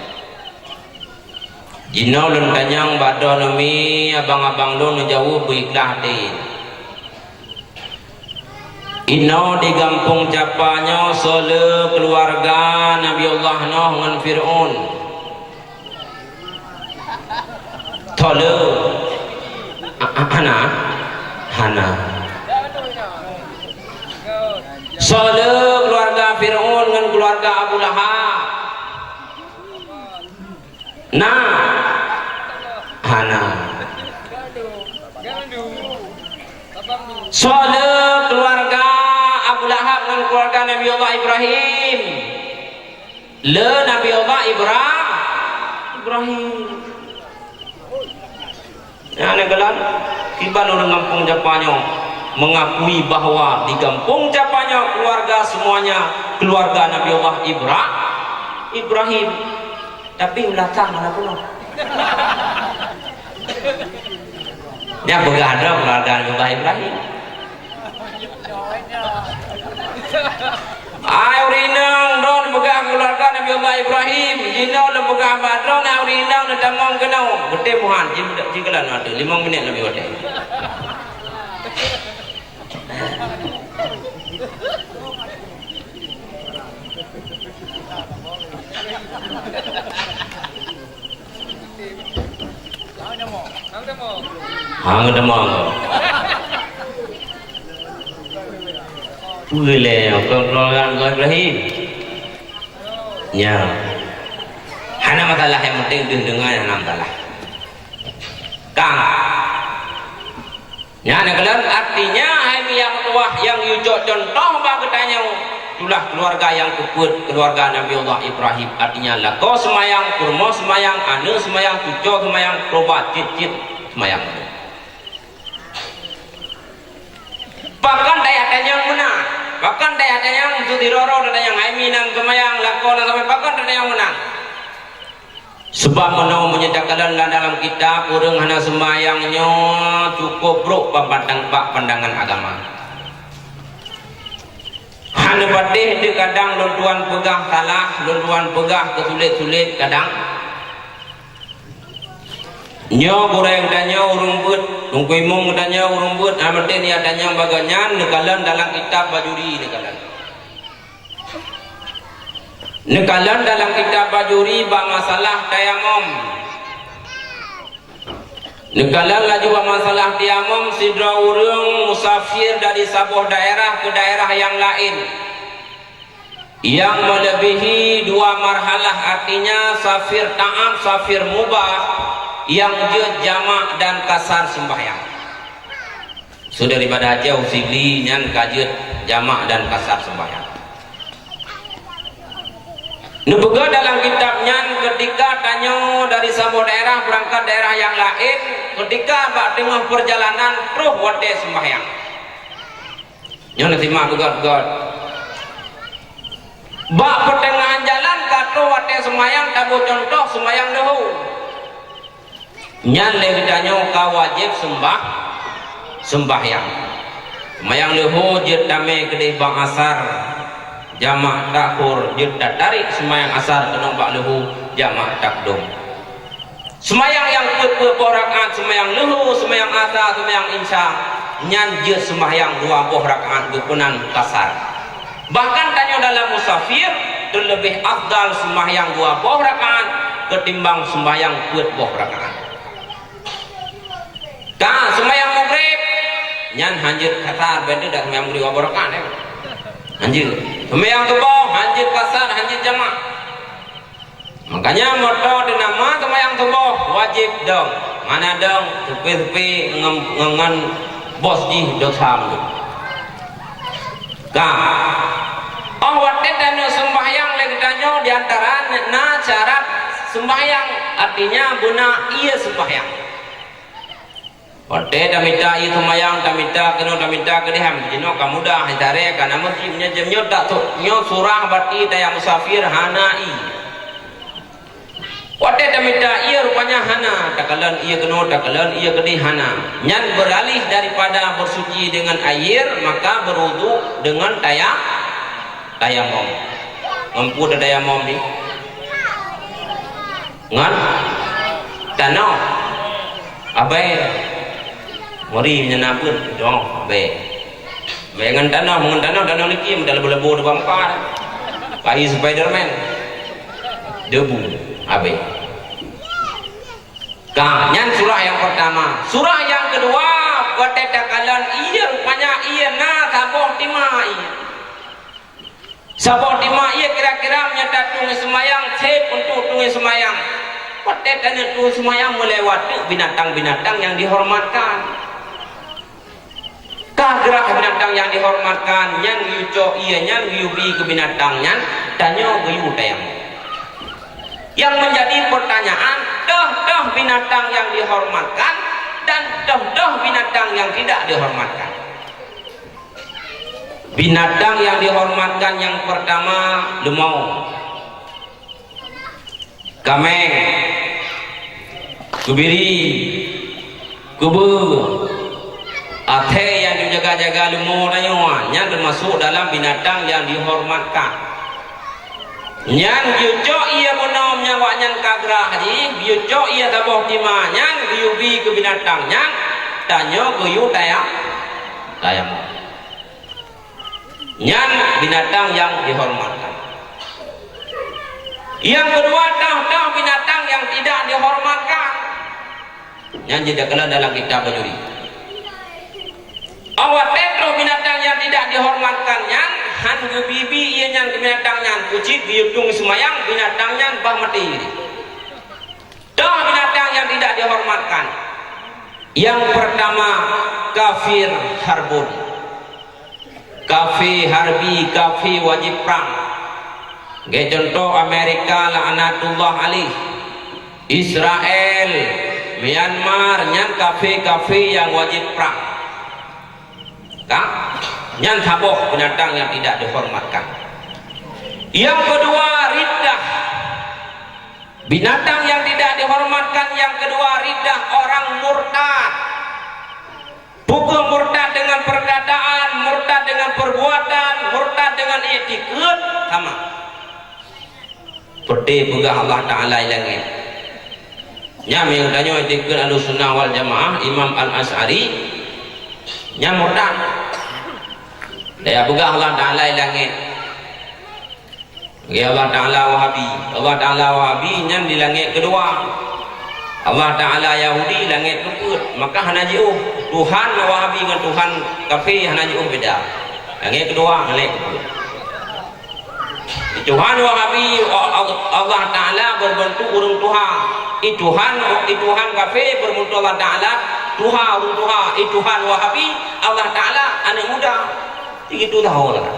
Jinoe lôn tanyong bak droeneuh mi abang-abang lôn neujaweueb beuikhlaih até. Inoe di gampông Capa nyoe soe le keuluwarga Nabi Allah Nuh ngon Fir'aun? Soe le? A-, a-, hana? Hana. Soe le keuluwarga Fir'aun ngon keuluwarga Abu Lahab? Na? Hana. Soe le keuluwarga Abu Lahab ngon keuluwarga Nabi Allah Ibrahim? Le Nabi Allah Ibra-, Ibrahim. Nyang neukalon, kiban ureuëng gampông Capa nyoe mengakui bahwa di gampông Capa nyoe keuluwarga semuanya keuluwarga Nabi Allah Ibra-, Ibrahim. Tapi meulakang hana peunoh. Nyang peugah droe keuluwarga Nabi Allah Ibrahim. Ai ureuëng inong, droe neupeugah keuluwarga Nabi Allah Ibrahim. Jinoe neupeugah bak droe, na ureuëng inong neutamong keunoe. Beutôi muhan, jih, jih keulan watée, limong minét leubeh watée. Hang teuma. Peue lé nyoe, kon keuluwarga Nabi Ibrahim? Nyoe. Hana masalah, nyang penting deuh deungon hana masalah. Kang. Nyan neukalon, artinya, hai mi nyang tuha nyang yue cok cuntoh bak geutanyoe, itulah keuluwarga nyang keupeuet, keuluwarga Nabi Allah Ibrahim. Artinya, lakoe seumayang, peurumoh seumayang, aneuëk seumayang, cucoe seumayang, tobat cit-cit seumayang. Pakon dayah tanyong meunan? Pakon dayah tanyong, su sidroe-droe tatanyong, hai mi nan seumayang, lakoe nan seumayang, pakon tatanyong meunan? Sabab meunoe meunyoe takalon lam dalam kitab, ureuëng hana seumayang nyoe cukup brok bak pandang-, bak pandangan agama. Hana patéh deuh kadang lôn tuan peugah salah, lôn tuan peugah keu sulet-sulet kadang. Nyoe gurée geutanyoe ureuëng beuet, teungku imum geutanyoe ureuëng beuet, hana patéh nyan tanyong bagaih nyan neukalon dalam kitab Bajuri neukalon. Neukalon dalam kitab Bajuri bak masalah tayamum. Neukalon laju bak masalah tayamum, sidroe ureuëng musafir dari saboh daerah keu daerah nyang laén, nyang meuleubèhi dua marhalah, artinya safir ta'ab, safir mubah, nyang jeuet jamak dan kasar seumbahyang. Su daripada Aceh u Sigli nyan ka jeuet jamak dan kasar seumbahyang. Neupeugah dalam kitab nyan, keutika tanyoe dari saboh daerah beurangkat daerah nyang laén, keutika bak teungoh peurjalanan troh watèe seumbahyang. Nyoe neusimak beugöt-göt. Bak peuteungahan jalan ka troh watèe seumbahyang, taboh cuntoh seumbahyang leuhô. Nyan lé geutanyoe ka wajéb seumbah-, seumbahyang. Seumbahyang leuhô jeuet tamè keudéh bak asar, jamak takhor, jeuet tatarek seumbahyang asar keunoe bak leuhô, jamak takdom. Seumayang nyang peuet-peuet boh rakaat, seumayang leuhô, seumayang asa, seumayang isya, nyan jeuet seumayang dua boh rakaat geupeunan kasar. Bahkan tanyoe dalam musafir, teuleubeh afdal seumayang dua boh rakaat keutimbang seumayang peuet boh rakaat. Ka seumayang Maghrib, nyan hanjeuet kasar, beda dak seumayang Maghrib dua boh rakaat, eh. Hanjeuet. Seumayang Suboh, hanjeuet kasar, hanjeuet jamak. Makanya meutoe teunama seumayang Suboh wajéb dong. Hana dong, seupé-seupé ngon, ngon, ngon bos jih dosa meunan. Ka. Oh watée tanyoe seumbahyang lé geutanyoe di antara na syarat seumbahyang, artinya beuna ie seumbahyang. Watée tamita ie seumayang, tamita keunoe, tamita keudeh, jinoe ka mudah, itaré ka na meuseujid, nyoe jeuem nyoe tak tu, nyoe surah bati tayang musafir hana ie. Watée tamita ie rupanya hana, takalon ie keunoe, takalon ie keudeh hana. Nyan beuralih daripada beusuci deungon air, maka beurudu deungon taya-, tayamom. Ngon peue tatayamom ni? Ngon tanoh. Abée. Muri nyan na peuet, dong, abée. Abée ngon tanoh, ngon tanoh, tanoh likim, dah lebo-lebo dua empat. Kai Spiderman. Debu, abée. Ka, nyan surah nyang peurtama. Surah nyang keudua, watée takalon ie, rupanya ie na saboh tima ie. Saboh tima ie kira-kira meunyoe tatueng seumayang, sép untuk tueng seumayang. Watée taneuk tueng seumayang meulewat teuk binatang-binatang nyang dihormatkan. Ka grah binatang nyang dihormatkan, nyan geuyue cok ie nyan geuyue bi keu binatang nyan, tanyoe geuyue tayamom. Yang menjadi pertanyaan, toh-toh binatang yang dihormatkan dan toh-toh binatang yang tidak dihormatkan. Binatang yang dihormatkan yang pertama, leumô, kaméng, keubiri, keubeu. Até nyang jijaga-jaga leumô tanyoe nyan teumasok dalam binatang yang dihormatkan. Nyan geuyue cok ie bunoe meunyoe awaknyan ka grah jih, geuyue cok ie saboh tima nyan, geuyue bi keu binatang nyan, tanyoe geuyue taya-, tayamom. Nyan binatang nyang dihormatkan. Nyang keudua, toh-toh binatang nyang tidak dihormatkan. Nyan jeuet takalon dalam kitab Bajuri. Awak teuh binatang nyang tidak dihormatkan nyan, han geubi-bi ie nyan keu binatang nyan, keucit geuyue tueng seumayang, binatang nyan bah maté. Toh binatang nyang tidak dihormatkan. Yang pertama, kafir harbun. Kafé harbi, kafé wajéb prang. Lagée cuntoh Amerika laknatullah alaih, Israel, Myanmar, nyan kafé-kafé nyang wajéb prang. Ka? Nyan saboh binatang nyang tidak dihormatkan. Yang kedua, riddah. Binatang yang tidak dihormatkan yang kedua, riddah, orang murtad. Bukan murtad dengan perkataan, murtad dengan perbuatan, murtad dengan iktikad, sama. Seperti peugah Allah Ta'ala di langit. Nyan meunyoe tanyoe iktikad Ahlussunnah wal Jamaah, Imam Al-Asy'ari, nyan murtad. Dia peugah Allah Ta'ala di langit. Lagée Allah Ta'ala Wahabi. Allah Ta'ala Wahabi nyan di langét keudua. Allah Ta'ala Yahudi langét keupeuet. Maka hana jiôh. Tuhan Wahabi ngon Tuhan kafé hana jiôh beda. Langét keudua, langét keupeuet. Tuhan Wahabi, Allah Ta'ala berbentuk ureuëng tuha. I Tuhan, i Tuhan kafé berbentuk Allah Ta'ala tuha, ureuëng tuha. I Tuhan Wahabi, Allah Ta'ala aneuëk muda. Sigitu tahun lah.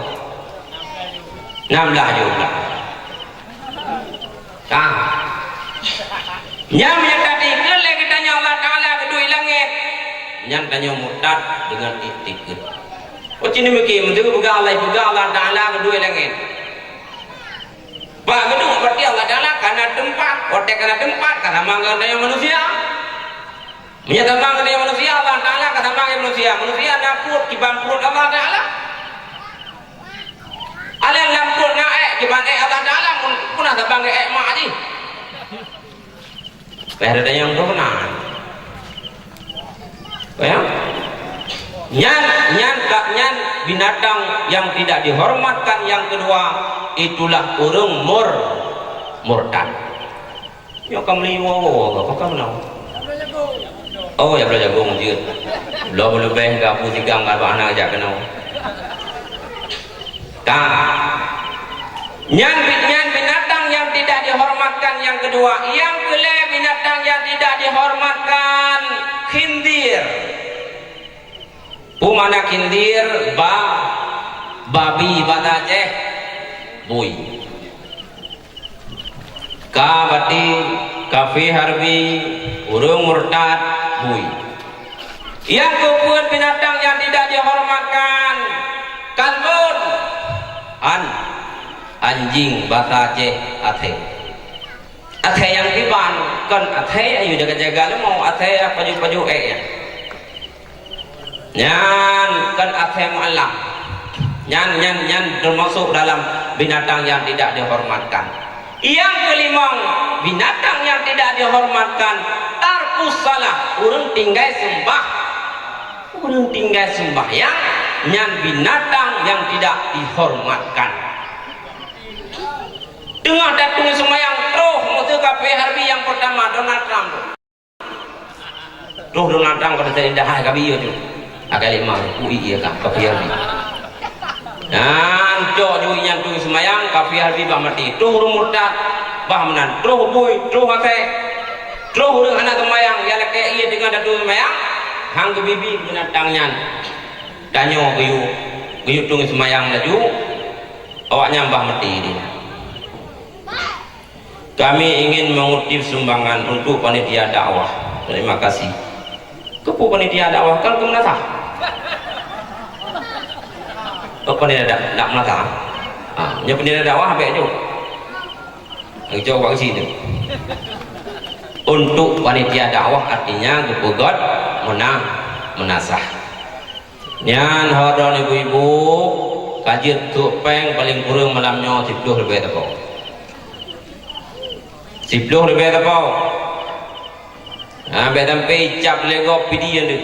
Enam belas jumlah. Ka. Nyan meunyoe tatikeuet lé geutanyoe Allah Ta'ala geuduek langét, nyan tanyoe murtad deungon iktikeuet. Oh, cit neumikir, meunteue peugah Allah, peugah Allah Ta'ala geuduek langét. Bah geuduek, berarti Allah Ta'ala kana teumpat. Watée kana teumpat, ka sama ngon tanyoe manusia. Meunyoe sama ngon manusia, Allah Ta'ala ka sama ngon manusia. Manusia na pruet, kiban pruet Allah Ta'ala. Alah lam pruet na ék, kiban ék Allah Ta'ala, pun, pun na sama ngon ék mak jih. Payah tatanyong droe keunan. Ya? Nyan, nyan, nyan binatang yang tidak dihormatkan yang kedua, itulah ureuëng mur-, murtad. Nyoe ka meuli woe-woe ka, ka meunan. Oh, ya, bloe jagong jeuet. Bloe leubeh ka peue sigang ka bak hana jak keunoe. Ka. Nyan bi-, nyan binatang yang tidak dihormatkan yang kedua. Yang keulhèe binatang yang tidak dihormatkan, khinzir. Peue makna khinzir? Ba-, babi bahasa Aceh, bui. Ka bati, kafé harbi, ureuëng murtad, bui. Nyang keupeuet binatang yang tidak dihormatkan, kalbun, an, anjing, bahasa Aceh, athée. Athée nyang kiban, kon athée ayu jaga-jaga leumô, athée pajoh-pajoh ék nyan. Nyan kon athée muallam. Nyan, nyan, nyan teumasok dalam binatang yang tidak dihormatkan. Nyang keulimong, binatang yang tidak dihormatkan, tarkus shalah, ureuëng tinggai seumbah. Ureuëng tinggai seumbahyang, nyan binatang yang tidak dihormatkan. Teungoh datu seumayang, troh musoh kafé harbi nyang peurtama, Donald Trump. Troh Donald Trump ka teuka dahai ka biyeu tu. Akai lima, ui iya ka, ka biyeu ni. Nyan cok jui nyan tu seumayang, kafé harbi bah maté. Troh ureuëng murtad, bah meunan. Troh bui, troh athée. Troh ureuëng hana seumayang, ya lakée ié deungon datu seumayang, han geubibi binatang nyan. Tanyoe geuyue, geuyue tueng seumayang laju, awaknyan bah maté dia. Kami ingin mengutip sumbangan untuk panitia dakwah. Terima kasih. Keupeue panitia dakwah? Kan keu meunasah. Oh, panitia dak, dak meunasah? Ah, nyoe panitia dakwah habéh jok. Jok bak sini. Untuk panitia dakwah artinya geupeugöt meuna-, meunasah. Nyan ho droen ibu-ibu, ka jeuet trok péng paleng kureueng malam nyoe siploh ribèe teupeu. Siploh ribèe teupeu. Ha, bèk sampai icap lé gob pidi nyan deuh.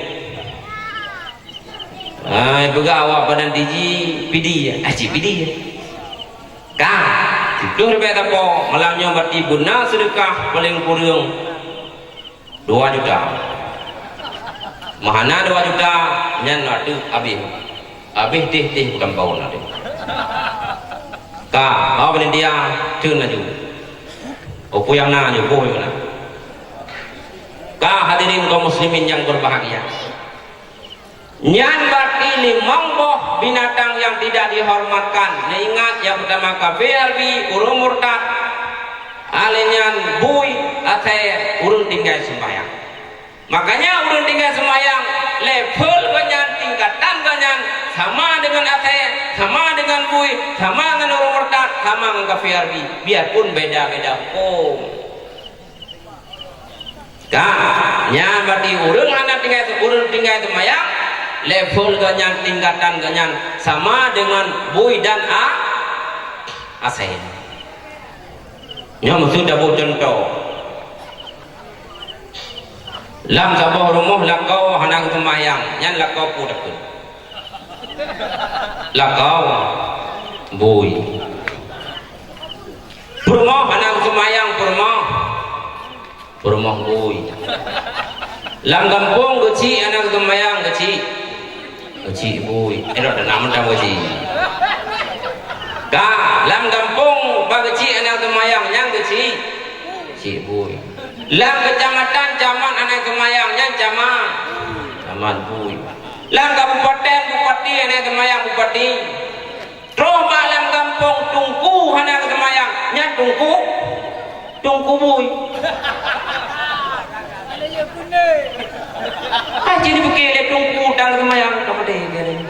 Ha, ipeugah awak padan tiji pidi, ah, cit pidi. Ka, siploh ribèe teupeu, malam nyoe bati beuna seudeukah paleng kureueng dua juta. Meuhana dua juta, nyan na teuk abéh. Abéh teh-teh bukan bau na teh. Ka, haba panitia, theun laju. Peue nyang na nyoe, boh nyang na. Ka, hadirin kaum muslimin yang berbahagia. Nyan bati limong boh binatang yang tidak dihormatkan. Neuingat, nyang peurtama kafé harbi, ureuëng murtad. Alèh nyan bui, athée, ureuëng tinggai seumbahyang. Makanya ureuëng tinggai seumbahyang, level geuhnyan, tingkatan geuhnyan sama dengan athée, sama dengan bui, sama ngon ureuëng murtad, sama ngon kafé harbi, biarpun beda-beda huköm. Ka, nyan bati ureuëng hana tinggai, ureuëng tinggai seumbahyang, level geuhnyan, tingkatan geuhnyan sama dengan bui dan a-, athée. Nyoe meusu taboh cuntoh. Lam saboh rumoh lakoe hana geuseumbahyang, nyan lakoe peue takheun? Lakoe bui. Peurumoh hana geuseumbahyang, peurumoh. Peurumoh bui. Lam gampông geuchik hana geuseumbahyang, geuchik. Geuchik bui. Eh, dah nak mantong geuchik. Ka, lam gampông bah geuchik hana geuseumbahyang, nyan geuchik. Geuchik bui. Lam keucamatan, camat hana geuseumbahyang, nyan camat. Camat bui. Lam kabupaten, bupati hana geuseumbahyang, bupati. Troh bak lam gampông teungku hana geuseumbahyang, nyan teungku, teungku bui. Aji dipike lé teungku tan geuseumbahyang ka peudeh geuh.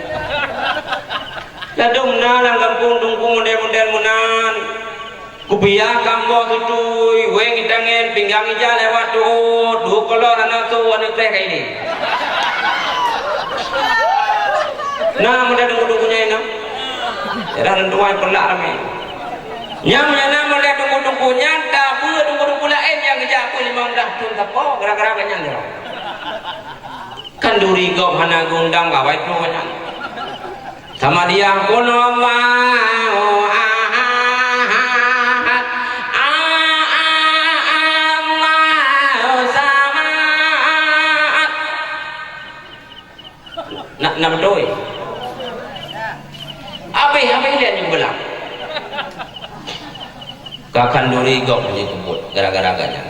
Ladôm na lam gampông teungku model-model meunan. Kupiah kambok tutui, wéng itangen, pinggang ija lewat tuot, dua kolor hana su, aneuk treh ka ini. Na model teungku-teungku nyan na. Daerah lôn tuan peureulak ramé. Nyang meunyo na model teungku-teungku nyan, tabeue teungku-teungku Laén nyang geujak peue limong blah thon sapo, gara-gara gobnyan lé. Khanduri gob hana geuundang gawai troh nyan. Sama dia, "Qul huwallahu ahad, a-, a-, Allahu samad." Na, na beutôi. Abéh, abéh lé nyoe beulah. Ka khanduri gob jikeubut gara-gara gobnyan.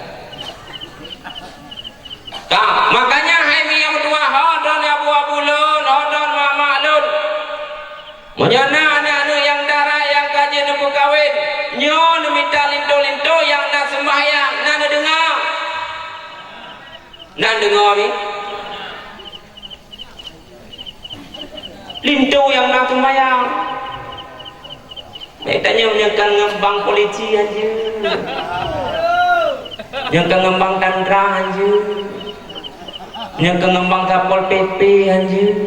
Ka, makanya hai mi nyang meutuah, ho droen abu-abu lôn, ho droen mak-mak lôn. Meunyoe na aneuk-aneuk nyang dara nyang ka jeuet neupeukawen, nyoe neumita linto-linto nyang na seumbahyang, na neudeungoe. Na neudeungoe mi? Linto nyang na seumbahyang. Bèk tanyong nyang ka ngon bang polisi hanjeuet. Nyang ka ngon bang tantra hanjeuet. Nyang ka ngon bang Satpol P P hanjeuet.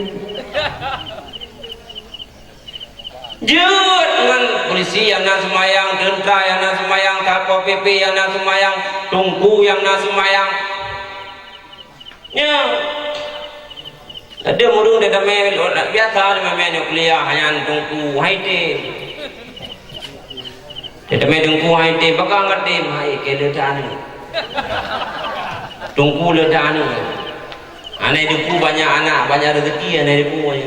Jeuet ngon polisi nyang na seumbahyang, teuntra nyang na seumbahyang, Satpol P P nyang na seumbahyang, teungku nyang na seumbahyang. Nyoe. Ada ureueng dia tamé, biasa dia tamé nyoe kuliah, nyan teungku hai tem. Dia tamé teungku hai tem, pegang ka tem, hai ke le ta aneuk. Teungku le ta aneuk. Aneuk teungku banyak anak, banyak rezeki aneuk teungku.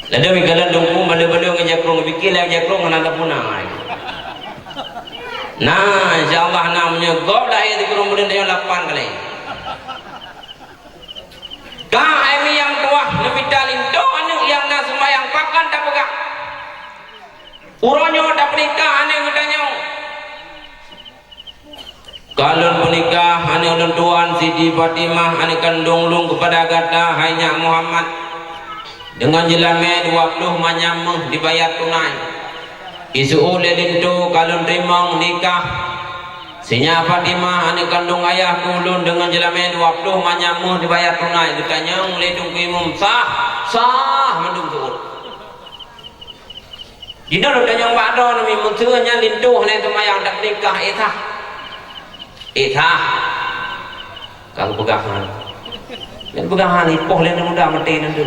Lada meugalak lungkung baleue-baleue ngon jakrong, bikeu lé jakrong hana tapuna. Nah, insya Allah na meunyoe gob lahé di kureueng buleuen tanyoe lapan kali. Ka hai mi nyang tuah neumita linto aneuk nyang na seumayang pakon tapeugah. Uroe nyoe tapeunikah aneuk geutanyoe. Ka lôn peunikah aneuk lôn tuan Siti Fatimah aneuk kandong lôn keupada gata hai nyak Muhammad, deungon jeulamé dua ploh manyam méuh dibayat tunai. Iseuôt lé linto ka lôn teurimong nikah si nyak Fatimah aneuk kandong ayah keu ulôn deungon jeulamé dua ploh manyam méuh dibayat tunai. Geutanyong lé Teungku Imum, sah? Sah mandum seuôt. Jinoe lôn tanyong bak droeneuh, mi meuseu nyan linto hana seumayang tapeunikah, éh sah? Éh sah? Ka geupeugah han. Nyan peugah han, ipoh lé aneuk muda maté nan tu.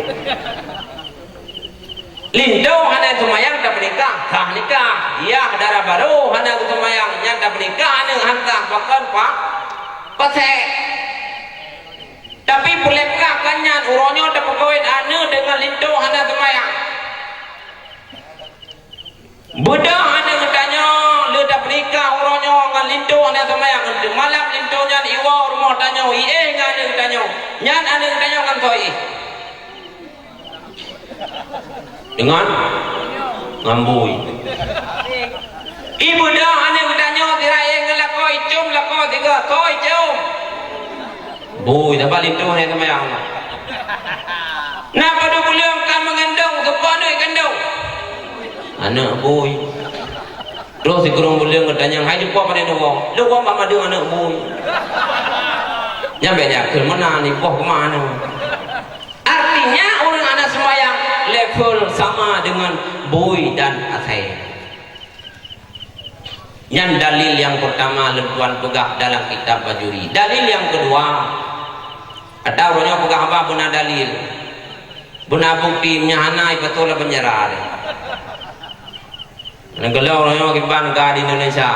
Linto hana seumayang tapeunikah, sah nikah. Yah dara barô hana geuseumayang, nyan tapeunikah aneuk han sah, pakon pa-, pasék. Tapi peureulèe peugah kan nyan, uroe nyoe tapeukawén aneuk deungon linto hana seumayang. Beudôh aneuk geutanyoe le tapeunikah uroe nyoe ngon linto hana seumayang, teuma lam linto nyan iwoe rumoh tanyoe, iéh ngon aneuk geutanyoe. Nyan aneuk geutanyoe ngon soe iéh? Deungon? Ngon bui. Ié beudôh aneuk geutanyoe sira iéh ngon lakoe, icôm lakoe sigoe, soe icôm? Bui, saban linto hana seumayang. Na padub buleuen ka meugandong, soe po aneuk gandong? Aneuk bui. Troh sikureueng buleuen geutanyong, hai, dipoh padub neuwoe? Neuwoe bak mandum aneuk bui. Nyan bèk nyan kheun meunan, dipoh keu ma aneuk. Artinya ureueng hana seumayang level sama dengan bui dan asèe. Nyan dalil nyang peurtama lôn tuan peugah dalam kitab Bajuri. Dalil nyang keudua, ata uroe nyoe peugah haba beuna dalil, beuna bukti, meunyo hana, ipasoe lam penjara deh. Nyan geulong uroe nyoe kiban ka di Indonesia.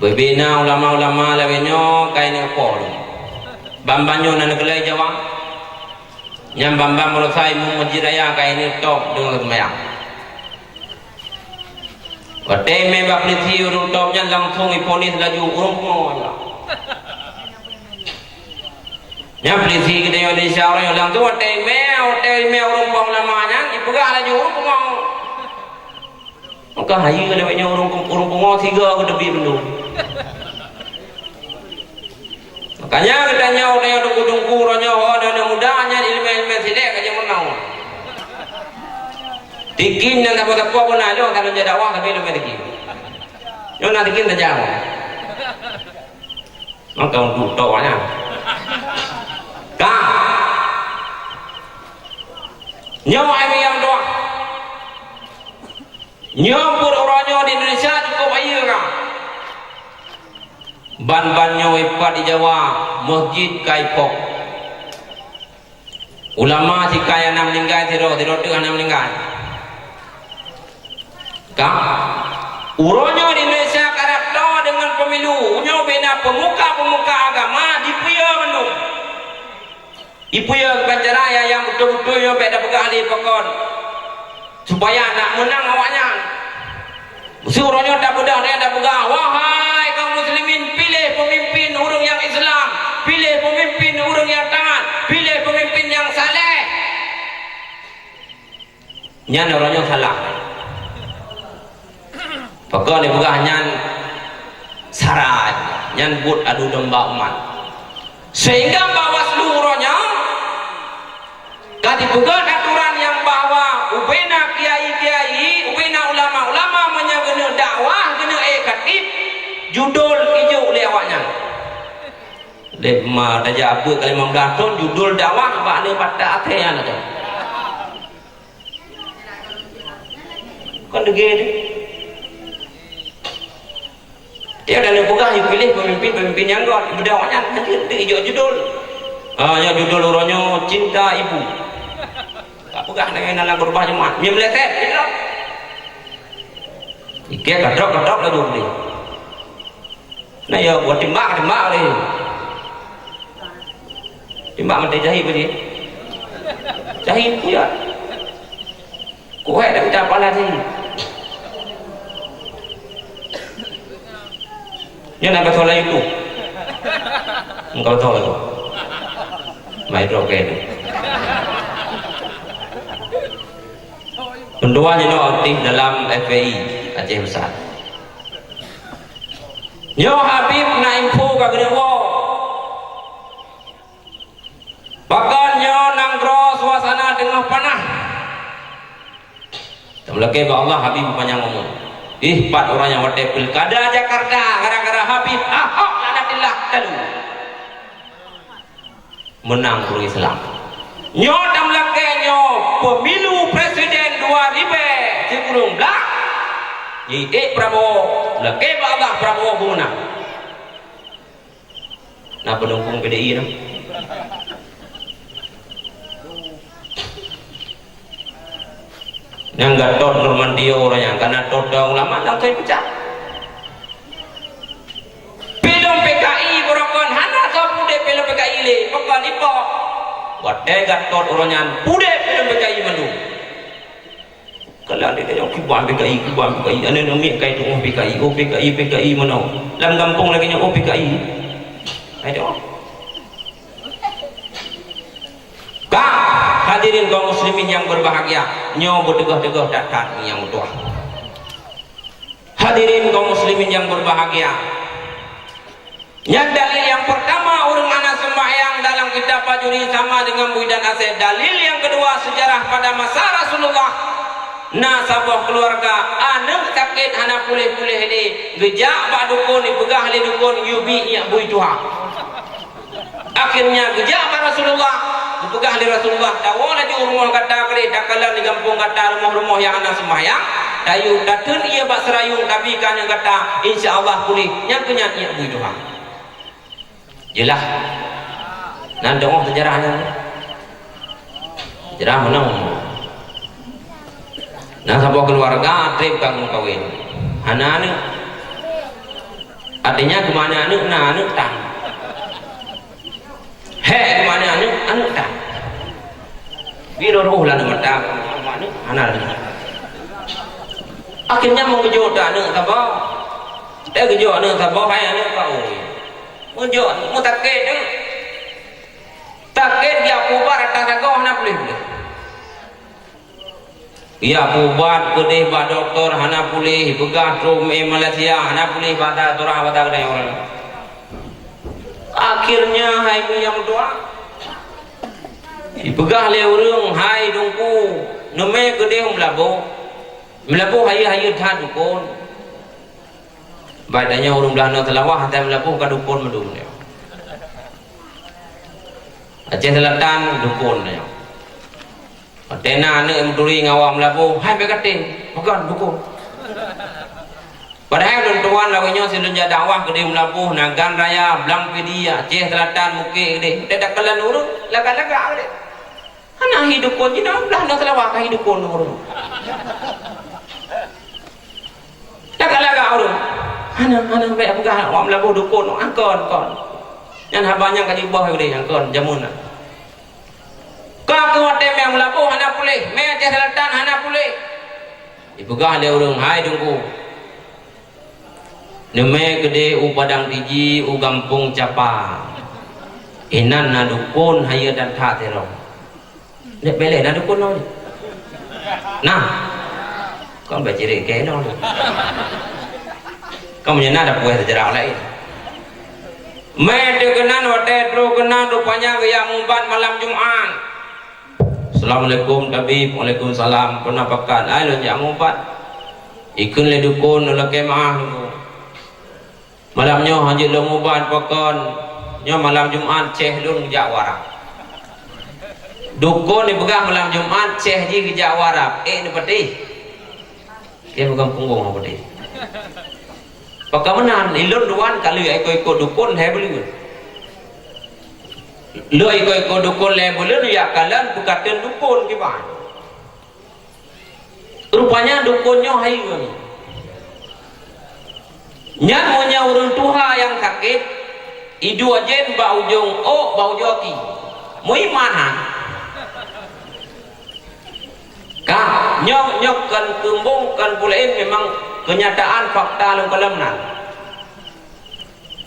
Beubena ulama-ulama lawét nyoe ka ineuk po. Ban-ban nyoe na neukeulai Jawa. Nyan ban-ban meurusa imeum Masjid Raya ka ineuk top deungon seumayang. Watèe imè bak polisi ureueng top nyan langsung iponis laju ureueng pungo nyan. Nyan polisi geutanyoe Indonesia ureueng nyan langsung watèe imè, watèe imè ureueng po ulama nyan ipeugah laju ureueng pungo. Maka hayeue lawét nyoe ureueng, ureueng pungo sigoe geuteubiet mandum. Makanya geutanyoe, geutanyoe teungku-teungku uroe nyoe, ho aneuk muda nyan ileumèe-ileumèe sidék ka jeuet meunoe. Tikim nyang sapo-sapo pun na lôn, ka lôn jak dakwah tapi ileumèe tikim. Nyoe na tikim tajak. Maka untuk tok nyan. Ka. Nyoe hai mi nyang tuah. Nyoe peuet uroe nyoe di Indonesia cukup hayeue ka. Ban-ban nyoe ipat di Jawa, meuseujid ka ipoh. Ulama sikai hana meuninggai sidroe, sidroe teuk hana meuninggai. Ka? Uroe nyoe di Indonesia karab toe deungon pemilu, nyoe bina pemuka-pemuka agama dipeue mandum. Ipeue ban cara nyang beutôi-beutôi nyoe bèk tapeugah lé pakon, supaya nak meunang awaknyan. Meuseu uroe nyoe tapeugah, tapeugah, "Wahai kaum muslimin, piléh peumimpin ureuëng nyang Islam, piléh peumimpin ureuëng nyang taat, piléh peumimpin nyang saleh." Nyan uroe nyoe salah. Pakon ipeugah nyan sara, nyan buet adu domba umat. Sehingga Bawaslu uroe nyoe ka jipeugah aturan nyang bahwa ubena kiai-kiai, ubena ulama-ulama meunyoe geuneuk dakwah, geuneuk ék khatib, judul ijok lé awaknyan. Lé ma tajak abeuet ka limong blaih thon judul dakwah bak aneuk bata até nyan aja. Kon degé tu. Tiep dan peugah, "Yue piléh pemimpin-pemimpin nyang göt, beudôh awaknyan, hanjeuet ijok judul." Ah, nyoe judul uroe nyoe Cinta Ibu. Ka peugah lagèe nyan lam khutbah Jumat. Mie meuleset, gitu. Ikeu ka trok-ka trok laju beli. Nah, ya, buat timbak, timbak lagi. Timbak mati jahit beli. Jahit pun ya. Kuat dah udah pala sini. Nyoe na beutôi laju tu. Engkau beutôi laju. Mai drop ke tu. Meutuah jinoe aktif dalam F P I Aceh Besar. Nyoe Habib na info ka keuneuk woe. Pakon nyoe nanggroe suasana teungoh panas. Tameulakée bak Allah, Habib panyang umur. Ih, pat ureuëng nyang watée pilkada Jakarta gara-gara Habib Ahok laknatillah talu. Meunang ureuëng Islam. Nyoe tameulakée nyoe pemilu presiden dua ribée sikureueng blaih. Nyoe ék Prabowo, lakée bak Allah Prabowo beumeunang. Na peudukung P D I nyoe. Nyang Gatot Nurmantio ureuëng nyan kana totoe ulama nyang keu peucah. Pilon P K I beurokon hana soe pudeb pilon P K I lé, pakon ipoh. Watée Gatot ureuëng nyan pudeb pilon P K I mandum. Kalau ada tanya kiban P K I, kiban P K I, aneuk-aneuk miet kai tuoh P K I, oh P K I, P K I meunoe. Lam gampông lagée nyoe, oh P K I. Hai doh. Ka, hadirin kaum muslimin yang berbahagia, nyoe beuteugoh-teugoh that-that nyang meutuah. Hadirin kaum muslimin yang berbahagia, nyan dalil nyang peurtama ureuëng hana seumbahyang dalam kitab Bajuri sama dengan bui dan asée. Dalil nyang keudua, seujarah pada masa Rasulullah na saboh keuluwarga aneuk sakét hana puléh-puléh lé, geujak bak dukon, ipeugah lé dukon, "Yue bi iék bui tuha." Akhirnya geujak bak Rasulullah, geupeugah lé Rasulullah, "Tawoe laju u rumoh gata keudeh, takalon di gampông gata rumoh-rumoh nyang hana seumbahyang, tayue tateun ié bak seurayueng tabi keu aneuk gata, insya Allah puléh, nyang keu nyan iék bui tuha." Jeulaih. Nan teungoh seujarah nyan. Seujarah meunoe. Na saboh keuluwarga treb ka meukawen. Hana aneuk. Artinya, keu mana aneuk, na aneuk tan. Hék, keu mana aneuk, aneuk tan. Bi roh-roh lam mata, aneuk hana lagi. Akhirnya, meugeujok aneuk saboh. Eh, geujok aneuk saboh, hai aneuk kau. Meujok, meutakét tu. Takét, geujak peuubat, ata sagoe hana puléh-puléh. Geujak peuubat keudeh bak dokto hana puléh, peugah trok mé Malaysia hana puléh, bata turah bata keudeh ureuëng. Akhirnya hai mi nyang meutuah, ipeugah lé ureuëng, "Hai Teungku, neumé keudeh u Meulaboh. Meulaboh hayeue-hayeue that dukon." Bak tanyoe ureuëng blaih nyoe Seulawah, asai Meulaboh ka dukon mandum nyoe. Aceh Selatan dukon nyoe. Watée na aneuk meuturi ngon awak Meulaboh, hai bèk katé, pakon dukon. Padahai lôn tuan lawét nyoe si lôn jak dakwah keudéh Meulaboh, Nagan Raya, Blang Pidie, Aceh Selatan, Mukét keudéh. Teudak kalon ureuëng lagak-lagak keudéh. Hana hi dukon jih na, blah na seulawa ka hi dukon ureuëng. Lagak-lagak ureuëng. Hana, hana bèk peugah awak Meulaboh dukon, kon, kon. Nyan haba nyang ka jiboh udeb nyang kon jameun na. Ka keu watèe mè Meulaboh hana puléh, mè Aceh Selatan hana puléh. Jipeugah lé ureuëng, "Hai Teungku, neumè keudéh u Padang Tiji, u Gampông Capa. Inan na dukon hayeue dan that sidroe." Nyak bèlèe na dukon nyoe. Nah. Kon bèk cirét keu nyoe. Kon meunyoe na tapuih seujarah laén. Mè teuh keunan watèe trôh keunan rupanya geujak mubat malam Jumat. "Assalamualaikum tabib." "Waalaikumsalam. Peue na pakat?" "Ai lôn jak mubat." Ikheun lé dukon, "Lôn lakèe meu'ah Teungku. Malam nyoe hanjeuet lôn mubat pakon, nyoe malam Jumat céh lôn geujak u Arab." Dukon jipeugah malam Jumat céh jih geujak u Arab, ék neupatéh. Dia pegang punggong apa tadi? Pakai meunan, ilôn tuan ka lheueh ikot-ikot dukon hai buleuen. Lheueh ikot-ikot dukon lhèe buleuen, jak kalon peukateun dukon kiban. Rupanya dukon nyoe hai ureueng. Nyan meunyoe ureueng tuha nyang sakét, iduek jén bak ujong ôk, bak ujong aki. Meuiman han. Ka, nyoe, nyoe kon keumbông, kon peue laén, memang keunyataan fakta lôn kalon meunan.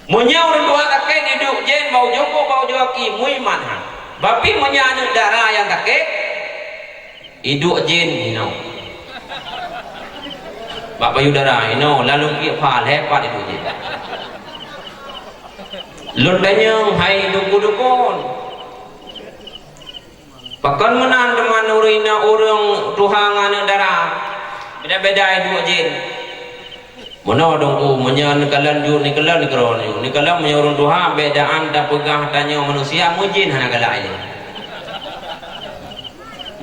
Meunyoe ureueng tuha sakét iduek jén bak ujong ôk, bak ujong aki, meuiman han. Tapi meunyoe aneuk dara nyang sakét, iduek jén inoe. Bak payudara inoe, lam lôn piep pha lhèe pat iduek jén. Lôn tanyong hai dukon-dukon. Pakon meunan teuma ureueng inong, ureueng tuha ngon aneuk dara? Beda-beda iduek jén. Meunoe Teungku, meunyoe neukalon jeuet neukalon keudroe nyoe. Neukalon meunyoe ureueng tuha bèk daan tapeugah tanyoe manusia, meujén hana galak ilèe.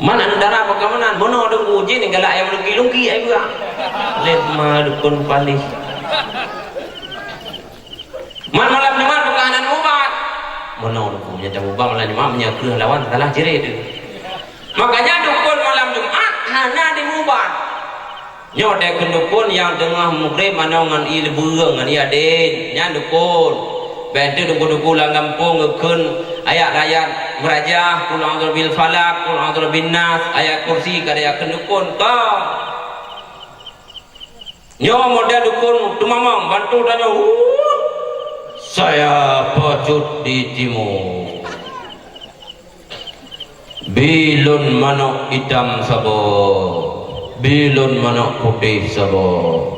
Man aneuk dara pakon meunan, meunoe Teungku, jén galak nyang meulungki-lungki ai beurang. Lé ma dukon paléh. Man malam Jumat bukan hana mubat. Meunoe Teungku, nyang tamubat malam Jumat meunyoe kreueh lawan salah cirét teuh. Makanya dukon malam Jumat hana dimubat. Nyoe deh keu dukon nyang teungoh mugreb manoe ngon ie leubeueng ngon ie adén, nyan dukon. Bèk teuh dukon-dukon lam gampông geukheun ayat-ayat meurajah, Qul a'udzu birabbil falaq, Qul a'udzu birabbin nas, ayat kursi ka deh keu dukon ka. Nyoe model dukon teumamong, bantu tanyoe, "Huh, saya pecut di timu. Bi lôn manok itam saboh, bi lôn manok putéh saboh."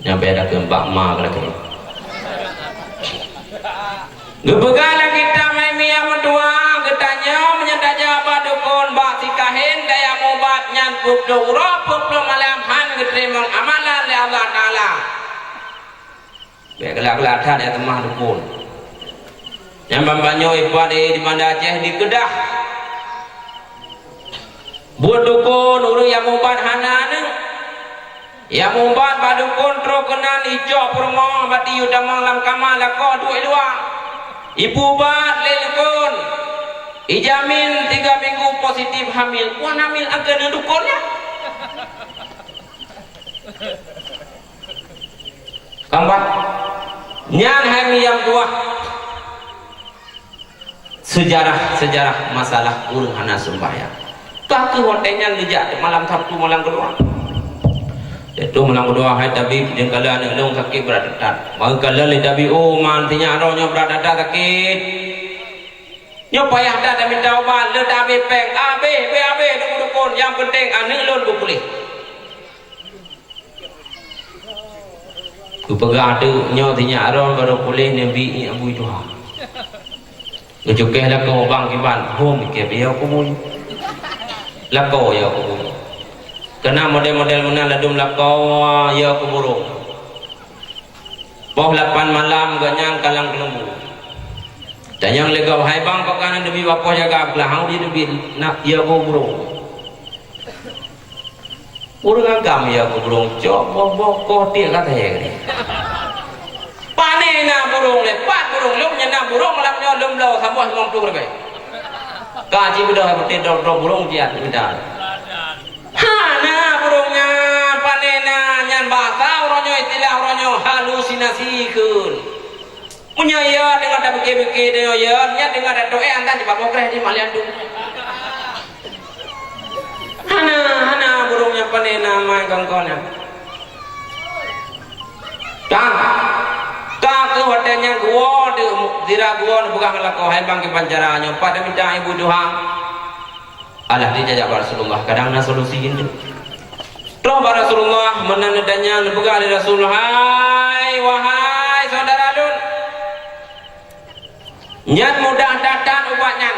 Nyang beda keu bak ma lagèe. Geupeugah lé kitab Nehemia meutuah, geutanyoe meunyoe tajak bak dukon bak si kahen tajak mubat nyan peuet ploh uroe peuet ploh malam han geuteurimong amalan lé Allah Taala. Bèk galak-galak that ya teumah dukon. Nyan ban-ban nyoe ipat di Banda Aceh dikeudah. Buet dukon ureueng nyang mubat hana aneuk. Nyang mubat bak dukon trôh keunan icok peurumoh bak tiyup tamong lam kama lakoe duek i luwa. Ipubat lé dukon. Ijamin tiga minggu positif hamil. Wan hamil angkeue ngon dukon nyan. Kambat nyan hai miyang buah. Seujarah-seujarah masalah ureueng hana seumbahyang. Ka kheueh watèe nyan geujak malam Sabtu malam keudua. Jatuh malam keudua, "Hai tabib, jeuet kalon aneuk lôn sakét brat that-that." Bak kalon lé tabib, "Oh, man, sinyak droe nyoe brat that-that sakét. Nyoe payah that tamita ubat, le tabé pèng, abéh, abéh, abéh, dukon-dukon, nyang peunteng aneuk lôn beupuléh." Geupeugah teuk nyoe sinyak droe barô puléh neubi ié bui tuha. Geucukéh lakoe bang kiban, hom ikeb ié kubui. Lakoe ié kubui. Keunan model-model meunan ladôm lakoe ié kuburông. Poh lapan malam geuhnyan kalang keuleumbô. Tanyong lé gob, "Hai bang, pakon neubi bak poh jaga beulah, hana neubi nak ié kuburông?" Ureuëng agam ya keu burông cok, boh-boh koh tiek ka thèe. Pané na burông lé, pat burông lom nyan na burông lam nyoe lom bloe saboh limong ploh ribèe. Ka ci beudôh beutôi droe-droe burông ciat mita. Hana burông nyan, pané na nyan bahasa uroe nyoe, istilah uroe nyoe halusinasi kheun. Meunyoe yot deungon tabeuke-beuke deungon yot, nyan deungon dak toh eh antan jiba bokreh di malian tu. Hana, hana burông nyang pané na mai kongkon nyan. Ka, ka keuh watèe nyan geuwoe teuh, sira geuwoe neupeugah ngon lakoe, "Hai bang kiban cara nyoe, pat mita ibu tuha." Alah dijajak bak Rasulullah, kadang na solusi gitu. Troh bak Rasulullah, meunan neutanyong neupeugah lé Rasul, "Hai, wahai syedara lôn, nyan mudah that-that ubat nyan.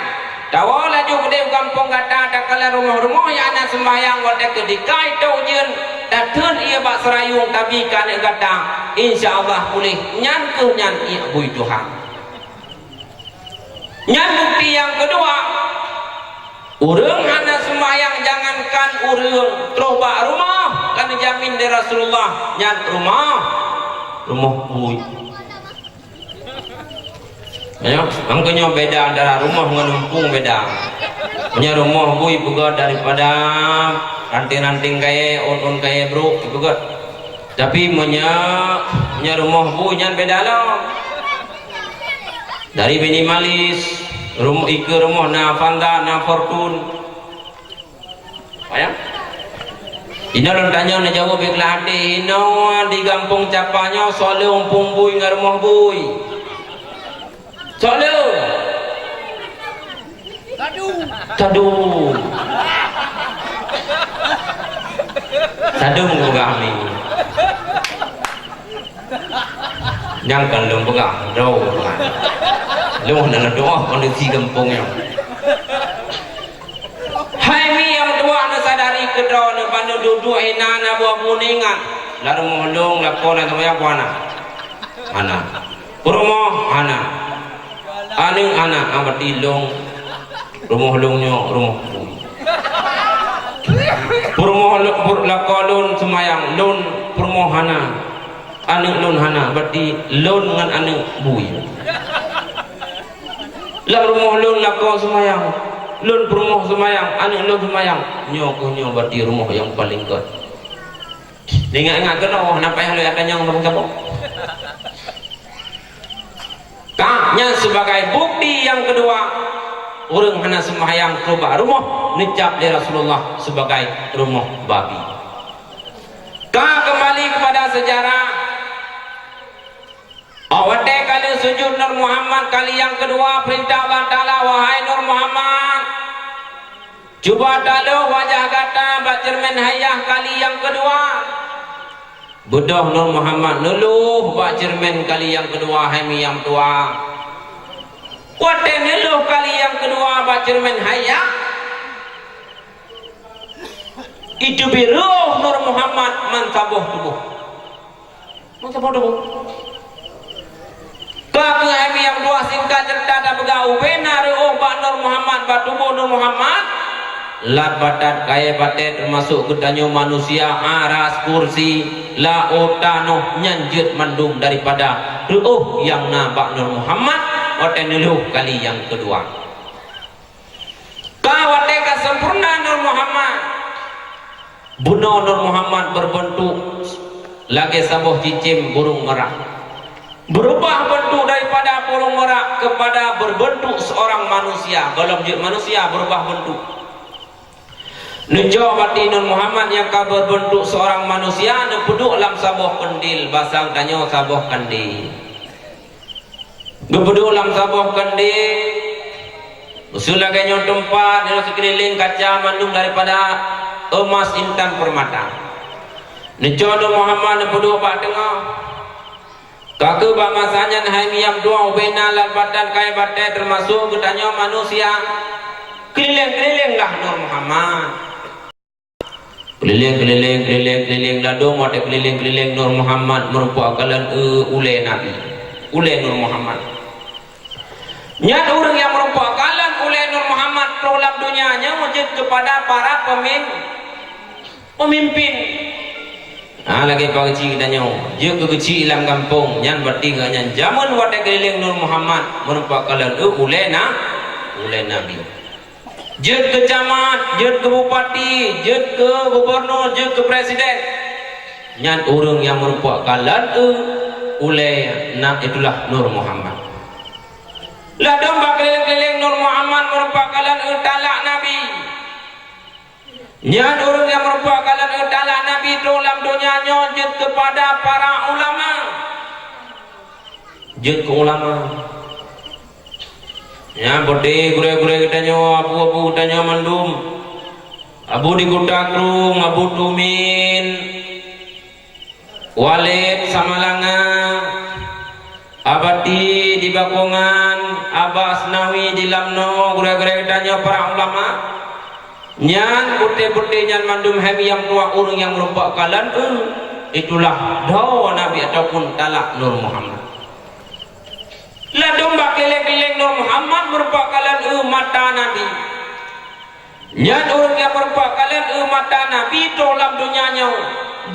Tawoe laju keudeh u gampông gata, takalon rumoh-rumoh nyang hana seumbahyang watèe keu dikai tô ujeuen, tatheun ié bak seurayueng tabi keu aneuk gata, insya Allah puléh, nyan keuh nyan ié bui tuha." Nyan bukti nyang keudua. Ureuëng hana seumbahyang, jangankan ureuëng, troh bak rumoh ka neujamin lé Rasulullah, nyan rumoh, rumoh bui. Ayo, makajih nyoe beda antara rumoh ngon lumpung beda. Meunyoe rumoh bui peugöt daripada ranting-ranting kayèe, ôn-ôn kayèe brôk, peugöt. Tapi meunyoe, meunyoe rumoh bui nyan beda lom. Dari minimalis, rumoh, ikeue rumoh na Avanza, na Fortuner. Paham? Inoe lôn tanyong neujaweueb ikhlaih até, inoe di gampông Capa nyoe soe le lumpung bui ngon rumoh bui? Soe le? Tadu. Tadu meupeugah mi. Nyang kan lôn peugah, droe peugah. Lôn na lôn doa kondisi gampông nyoe. Hai mi nyang tuha, neusadari keudroe, neubandum duek-duek inan na buah buningan. Lam rumoh lôn lakoe na seumbahyang hana? Hana. Peurumoh hana. Aneuk hana, ah, berarti lôn, rumoh lôn nyoe rumoh bui. Peurumoh lôn, pur-, lakoe lôn seumayang, lôn peurumoh hana. Aneuk lôn hana, berarti lôn ngon aneuk bui. Lam rumoh lôn lakoe seumayang, lôn peurumoh seumayang, aneuk lôn seumayang. Nyoe keuh nyoe berarti rumoh nyang paleng gèt. Ingat-ingat keunoe, na payah lôn tanyong saboh-saboh. Ka, nyan sebagai bukti nyang keudua, ureuëng hana seumayang troh bak rumoh neucap lé Rasulullah sebagai rumoh babi. Ka keumbali keupada seujarah, watèe ka lheueh sujut Nur Muhammad kali nyang keudua, peurintah Allah Taala, "Wahai Nur Muhammad, cuba talôh wajah gata bak ceureumen haiyah kali nyang keudua." Beudôh Nur Muhammad neulôh bak ceureumen kali nyang keudua, hai mi nyang tuha. Watèe neulôh kali nyang keudua bak ceureumen haiyah, iteubiet reuôh Nur Muhammad ban saboh tuboh. Ban saboh tuboh. Ka keuh hai mi nyang tuha, singkat ceurita tapeugah, ubena reuôh bak Nur Muhammad, bak tuboh Nur Muhammad, lat batat kayèe batèe teumasok geutanyoe manusia, aras, kursi, laôt, tanoh, nyan jeuet mandum daripada reuôh nyang na bak Nur Muhammad watèe neulôh kali nyang keudua. Ka watèe ka sempurna Nur Muhammad, bunoe Nur Muhammad berbentuk lagèe saboh cicém burung merak. Berubah bentuk daripada burung merak kepada berbentuk seorang manusia. Gohlom jeuet manusia, berubah bentuk. Neucok bati Nur Muhammad nyang ka berbentuk seorang manusia, neupeuduek lam saboh kandil, basa tanyoe saboh kandil. Geupeuduek lam saboh kandé, useue lagèe nyoe teumpat, nyoe sikeulileng kaca mandum daripada emas intan peurmata. Neucok Nur Muhammad neupeuduek bak teungoh. Ka keuh bak masa nyan hai mi nyang tuha, ubena lat batat kayèe batèe teumasok geutanyoe manusia. Keulileng-keulileng lah Nur Muhammad. Keulileng, keulileng, keulileng, keulileng, ladôm watèe keulileng-keulileng Nur Muhammad meurumpok kalon, eh, ulèe Nabi. Ulèe Nur Muhammad. Nyan ureueng nyang meurumpok kalon ulèe Nur Muhammad troh lam donya nyoe jeuet keupada para peumin-, Peumimpin. Ha, lagèe pakcik geutanyoe, jeuet keu keuchik lam gampông, nyan berarti geuh nyan jameun watèe keulileng Nur Muhammad, meureumpok kalon, eh, ulèe na-, ulèe nabi. Jeuet keu camat, jeuet keu bupati, jeuet keu gubunur, jeuet keu presiden. Nyan ureueng nyang meureumpok kalon, eh, ulèe na-, itulah Nur Muhammad. Ladôm bak keulileng-keulileng Nur Muhammad meureumpok kalon, eh, talak nabi. Nyan ureueng nyang meureumpok kalon, eh, talak nabi trôh lam donya nyoe jeuet keupada para ulama. Jeuet keu ulama. Nyan beudé gurèe-gurèe geutanyoe, abu-abu geutanyoe mandum. Abu di Kuta Krueng, Abu Tumin. Walid Samalanga, Abati di Bakongan, Abah Asnawi di Lamno, gurèe-gurèe geutanyoe para ulama. Nyan beudé-beudé nyan mandum hai nyang tuha ureueng nyang meureumpok kalon, eh, itulah droe nabi ataupun talak Nur Muhammad. Ladôm bak keulileng-keulileng Nur Muhammad meureumpok kalon, eh, mata nabi. Nyan ureueng nyang meureumpok kalon, eh, mata nabi trôh lam donya nyoe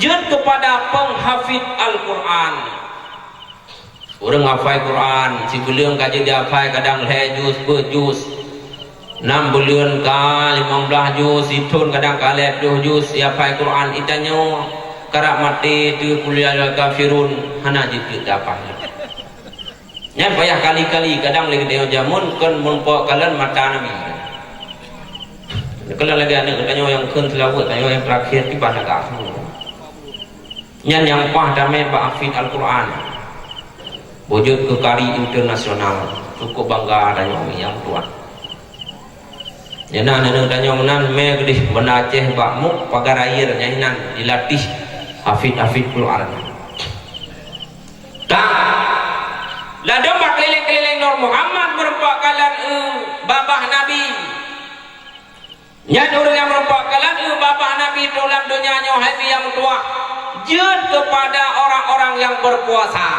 jeuet keupada peunghafid Al-Qur'an. Ureueng hafai Qur'an, sibuleuen ka jeuet jihafai kadang lhèe juz, peuet juz. Nam buleuen ka limong blaih juz, sithon kadang ka lhèe ploh juz, jihafai Qur'an. Geutanyoe karab maté teuk Qul ya ayyuhal kafirun, hana jeuet-jeuet jihafai. Nyan payah kali-kali, kadang lé geutanyoe jameun kon meureumpok kalon mata nabi. Kalon lagèe aneuk geutanyoe nyang kheun seulaweuet, tanyoe nyang teurakhir kiban lagak. Nyan nyang paih tamè bak hafid Al-Qur'an. Beujeuet keu kari internasional, cukup bangga tanyoe nyang tuan. Nyang na aneuk tanyoe meunan mè keudéh Banda Aceh bak Muk Pagar Air nyan inan dilatih hafid-hafid Qur'an. Ka. Ladôm bak keulileng-keulileng Nur Muhammad meureumpok kalon, eh, babah Nabi. Nyan ureueng nyang meureumpok kalon, eh, babah Nabi trôh lam donya nyoe hai nyang tuha jeuet keupada orang-orang nyang beurpuasa.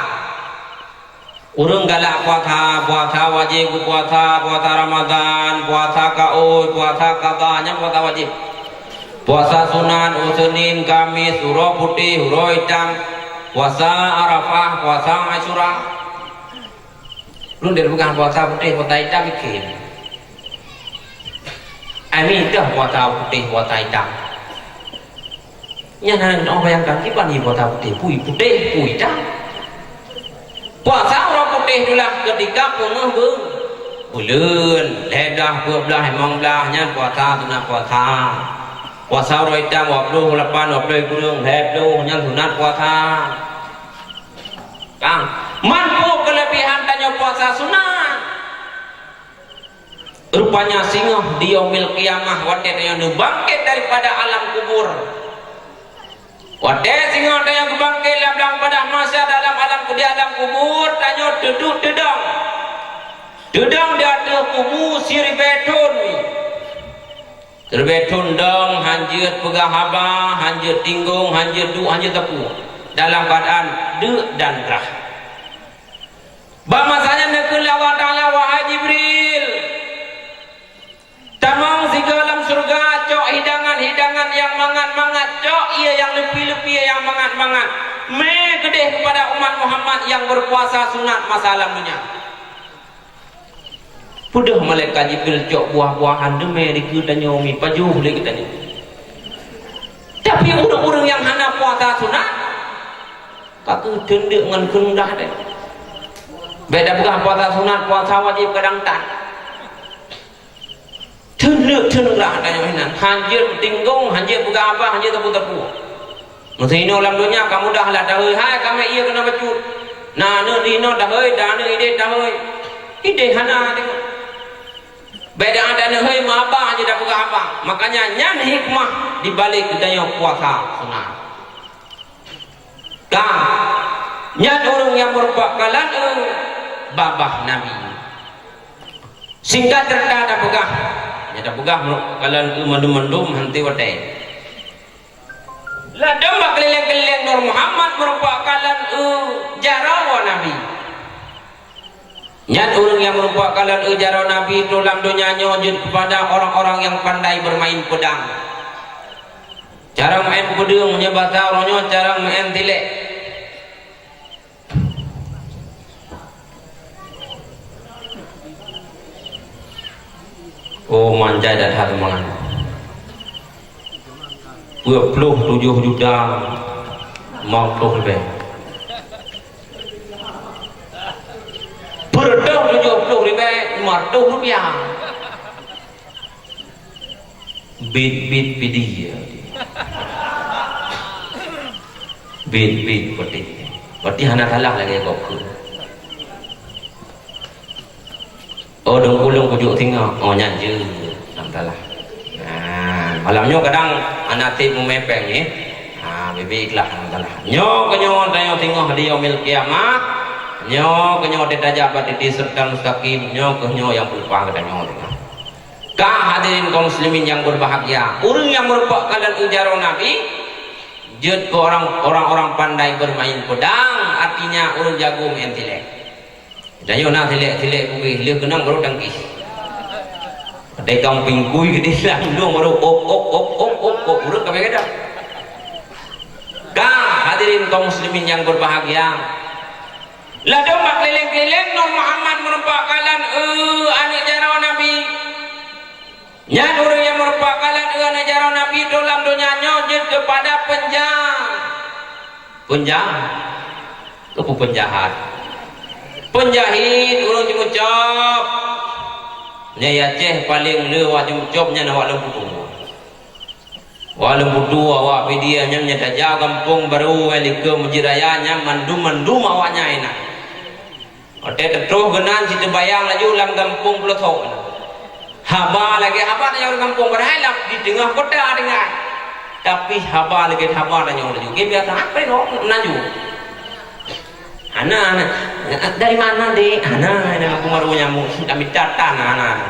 Ureueng galak puasa, puasa wajéb geupuasa, puasa Ramadan, puasa kaôi, puasa qadha, nyan puasa wajéb. Puasa sunat, Senin, Kamis, uroe putéh, uroe itam, puasa Arafah, puasa Asyura. Ulôn tapeugah puasa putéh, puasa itam, ikheun. Ami teuh puasa putéh, puasa itam. Nyan hana neubayangkan kiban ie puasa putéh, peue putéh, peue itam. Puasa uroe putéh tu lah keutika peungeuh beu-, buleuen, lhèe blaih, peuet blaih, limong blaih, nyan puasa sunat puasa. Puasa uroe itam, dua ploh lapan, dua ploh kureueng, lhèe ploh, nyan sunat puasa. Kan? Man peue keuleubihan tanyoe puasa sunat? Rupanya singoh di Yaumil Qiyamah, watèe tanyoe neubangkét daripada alam kubur. Watèe singoh tanyoe geubangkét lam, lam padang mahsyar, dalam alam, di alam kubur, tanyoe teuduek teudong. Teudong di ateueh kubu siribèe thon. Siribèe thon dong, han jeuet peugah haba, han jeuet tinggong, han jeuet duek, han jeuet teupue. Dalam keuadaan deuk dan grah. Bak masa nyan neukheun lé Allah Taala, "Wahai Jibril, tamong sigoe lam syeuruga, cok hidangan-hidangan nyang mangat-mangat, cok ié nyang leupie-leupie nyang mangat-mangat. Mè keudéh keupada umat Muhammad nyang beurpuasa sunat masa lam donya." Peudeuh malaikat Jibril cok buah-buahan, deumè dikeue tanyoe, mi pajoh lé geutanyoe. Tapi ureueng-ureueng nyang hana puasa sunat, ka keuh teundeuk ngon keuneuk deh. Bèk tapeugah puasa sunat, puasa wajéb kadang tan. Teundeuk, teundeuk lah tanyoe inan. Han jeuet tinggong, han jeuet peugah haba, han jeuet teupeu-teupeu. Meuseuinoe lam donya ka mudah lah tahôi, hai ka mè ié keunoe bacut. Na aneuk di inoe tahôi, na aneuk idéh tahôi. Idéh hana tengok. Bèk dak aneuk hôi meuhaba jeuet tapeugah haba. Makanya nyan hikmah dibalek geutanyoe puasa sunat. Ka, nyan ureueng nyang meureumpok kalon, eh, babah Nabi. Singkat cerita tapeugah, nyang tapeugah meureumpok kalon, eh, mandum-mandum hana watèe. Ladôm bak keulileng-keulileng Nur Muhammad meureumpok kalon, eh, jaroe Nabi. Nyan ureueng nyang meureumpok kalon, eh, jaroe Nabi trôh lam donya nyoe jeuet keupada orang-orang nyang pandai beumain peudang. Cara meu'en peudeueng, nyoe basa uroe nyoe cara meu'en tilek. Oh, manjai that that mangan. Peuet ploh tujoh juta limong ploh ribèe. Peuet ploh tujoh ploh ribèe limong ploh rupiah. Bit-bit pidie. Bit-bit peuting. Berarti hana salah lagèe gob kheun. Oh, dong ulôn kujok singoh. Oh, nyan jeuet. Hana salah. Nah, malam nyoe kadang hana tém meumè pèng nyoe. Ha, bibi ikhlas hana salah. Nyoe keunyoe tanyoe singoh di yaumil qiyamah. Nyoe keunyoe teutajak bak titi siratal mustaqim. Nyoe keuh nyoe nyang peulupah geutanyoe singoh. Ka hadirin kaum muslimin nyang berbahagia, ureueng nyang meurumpok kalon eu jaroe Nabi, jeuet keu orang, orang-orang pandai bermain pedang, artinya ureueng jago meu'en tilek. Tanyoe na tilek-tilek Bugis, lheueh keunong baru tangkis. Padahai gampông kui keudéh lam lôn baru op, op, op, op, op, op, ureueng ka bèk gadôh. Ka hadirin kaum muslimin nyang berbahagia, ladôm bak keulileng-keulileng Nur Muhammad meurumpok kalon eu aneuk jaroe Nabi. Nyan ureueng nyang meurumpok kalon eu aneuk jaroe Nabi, toh lam donya nyoe jeuet keupada peunja-, peunja-, keupeue peunjahat. Peunjahit, ureueng jimeucôb. Nyan i Aceh paleng le awak jimeucôb nyan awak Lôn Putu. Awak Lôn Putu, awak Pidie nyan, nyan tajak gampông barô, eh, likot Meuseujid Raya nyan mandum-mandum awak nyan inan. Watèe teutroh geunan, siteubayang laju lam gampông Pulo Thok. Haba lagèe haba tanyoe ureueng gampông, padahai lam di teungoh kota tinggai. Tapi haba lagèe haba tanyoe laju. Geubiasa, "Apa nyoe?" Meunaju. "Hana, hana. Dari mana, Dek?" "Hana, hana aku maru nyamuk. Kami datang, hana, hana."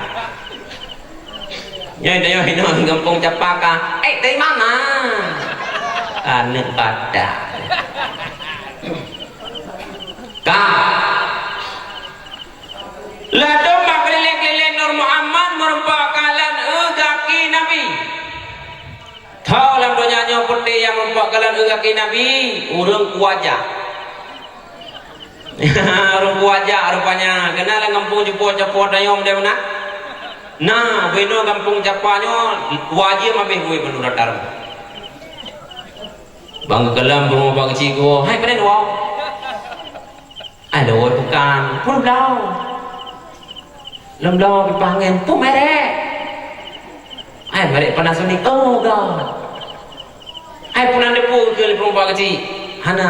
Nyoe, nyoe, nyoe, gampông Cempaka. "Eh, dari mana?" "Aneuk Batak." Ka. Ladôm bak keulileng-keulileng Nur Muhammad meurumpok kalon eu gaki Nabi. Tho lam donya nyoe peuté nyang meurumpok kalon eu gaki Nabi, ureueng kuaja. Ureueng kuaja rupanya. Keunan lam gampông cupo-cupo tanyoe meunan. Na, binoe gampông Cempaka nyoe, wajéb habéh bui penuh datar. Bang geukalon peurumoh bak keuchik geuwoe, "Hai, pane woe?" "Ai, lôn woe bukan, peue lôn bloe." "Lôn bloe pipah angén, peue merek?" "Ai, merek Panasonic." "Oh, ga." "Ai, peue nan deungon keu lôn peurumoh bak keuchik?" "Hana."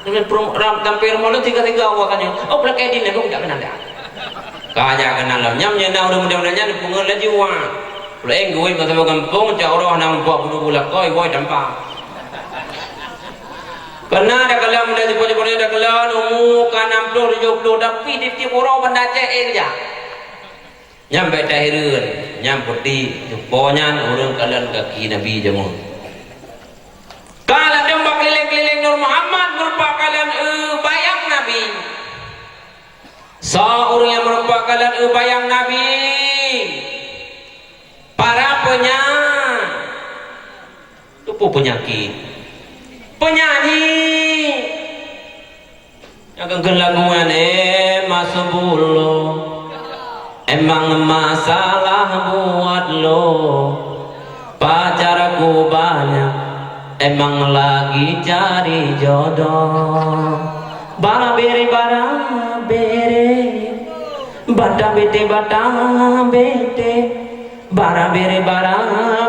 Lôn peurumoh ram, sampoe rumoh lôn tiga-tiga awak kan nyoe. "Oh, peulakèe di lôn jak keunan dah." Ka jak keunan lom. Nyan meunyoe na ureueng muda-muda nyan, peungeut laju, wah. Ulôn geuwét masa gampông, cak uroe na empat puluh buleuen lakoe, woi, tampa. Keunan takalon muda jipot-jipot nyoe takalon umu ka enam puluh tujoh puluh, tapi tiep-tiep uroe Banda Aceh ék jak. Nyan bèk tahireuen, nyan peuti, cupo nyan ureueng kalon gaki Nabi jameun. Ka ladôm bak keulileng-keulileng Nur Muhammad meurumpok kalon eu bayang Nabi. Soe ureueng nyang meurumpok kalon eu bayang Nabi? Para peunya-, keupeue peunyakét? Penyanyi. Nyang geukheun lagu nyan, "Eh, mas bulo, emang masalah buat lo." Pacarku banyak, emang lagi cari jodoh. Bara bere, bara bere, bata bete, bata bete, bara bere, bara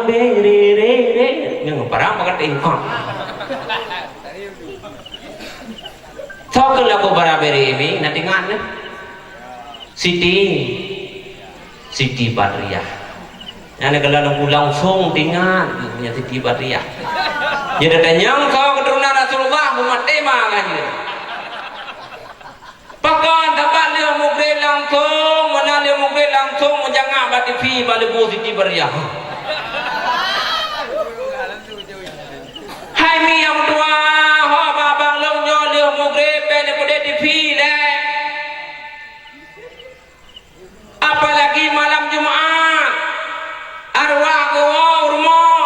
bere, re, re. Nyang barang pakat ingkot. Soe kheun lagu bara bere mi, na teuingat nyoe? Siti, Siti Badriah. Nyan kalau lagu langsung teuingat, nyan Siti Badriah. Nyan tatanyong soe keuturonan Rasulullah, mumat tema kan nyan. Pakon, sabab lheueh mugreb langsung, meunan lheueh mugreb langsung meujangak bak tivi bak leubu Siti Badriah. Hai mi nyang meutuah, ho babah lôn nyoe lheueh mugreb bèk neupeudeh tivi lé. Apalagi malam Jumat, arwah geuwoe u rumoh.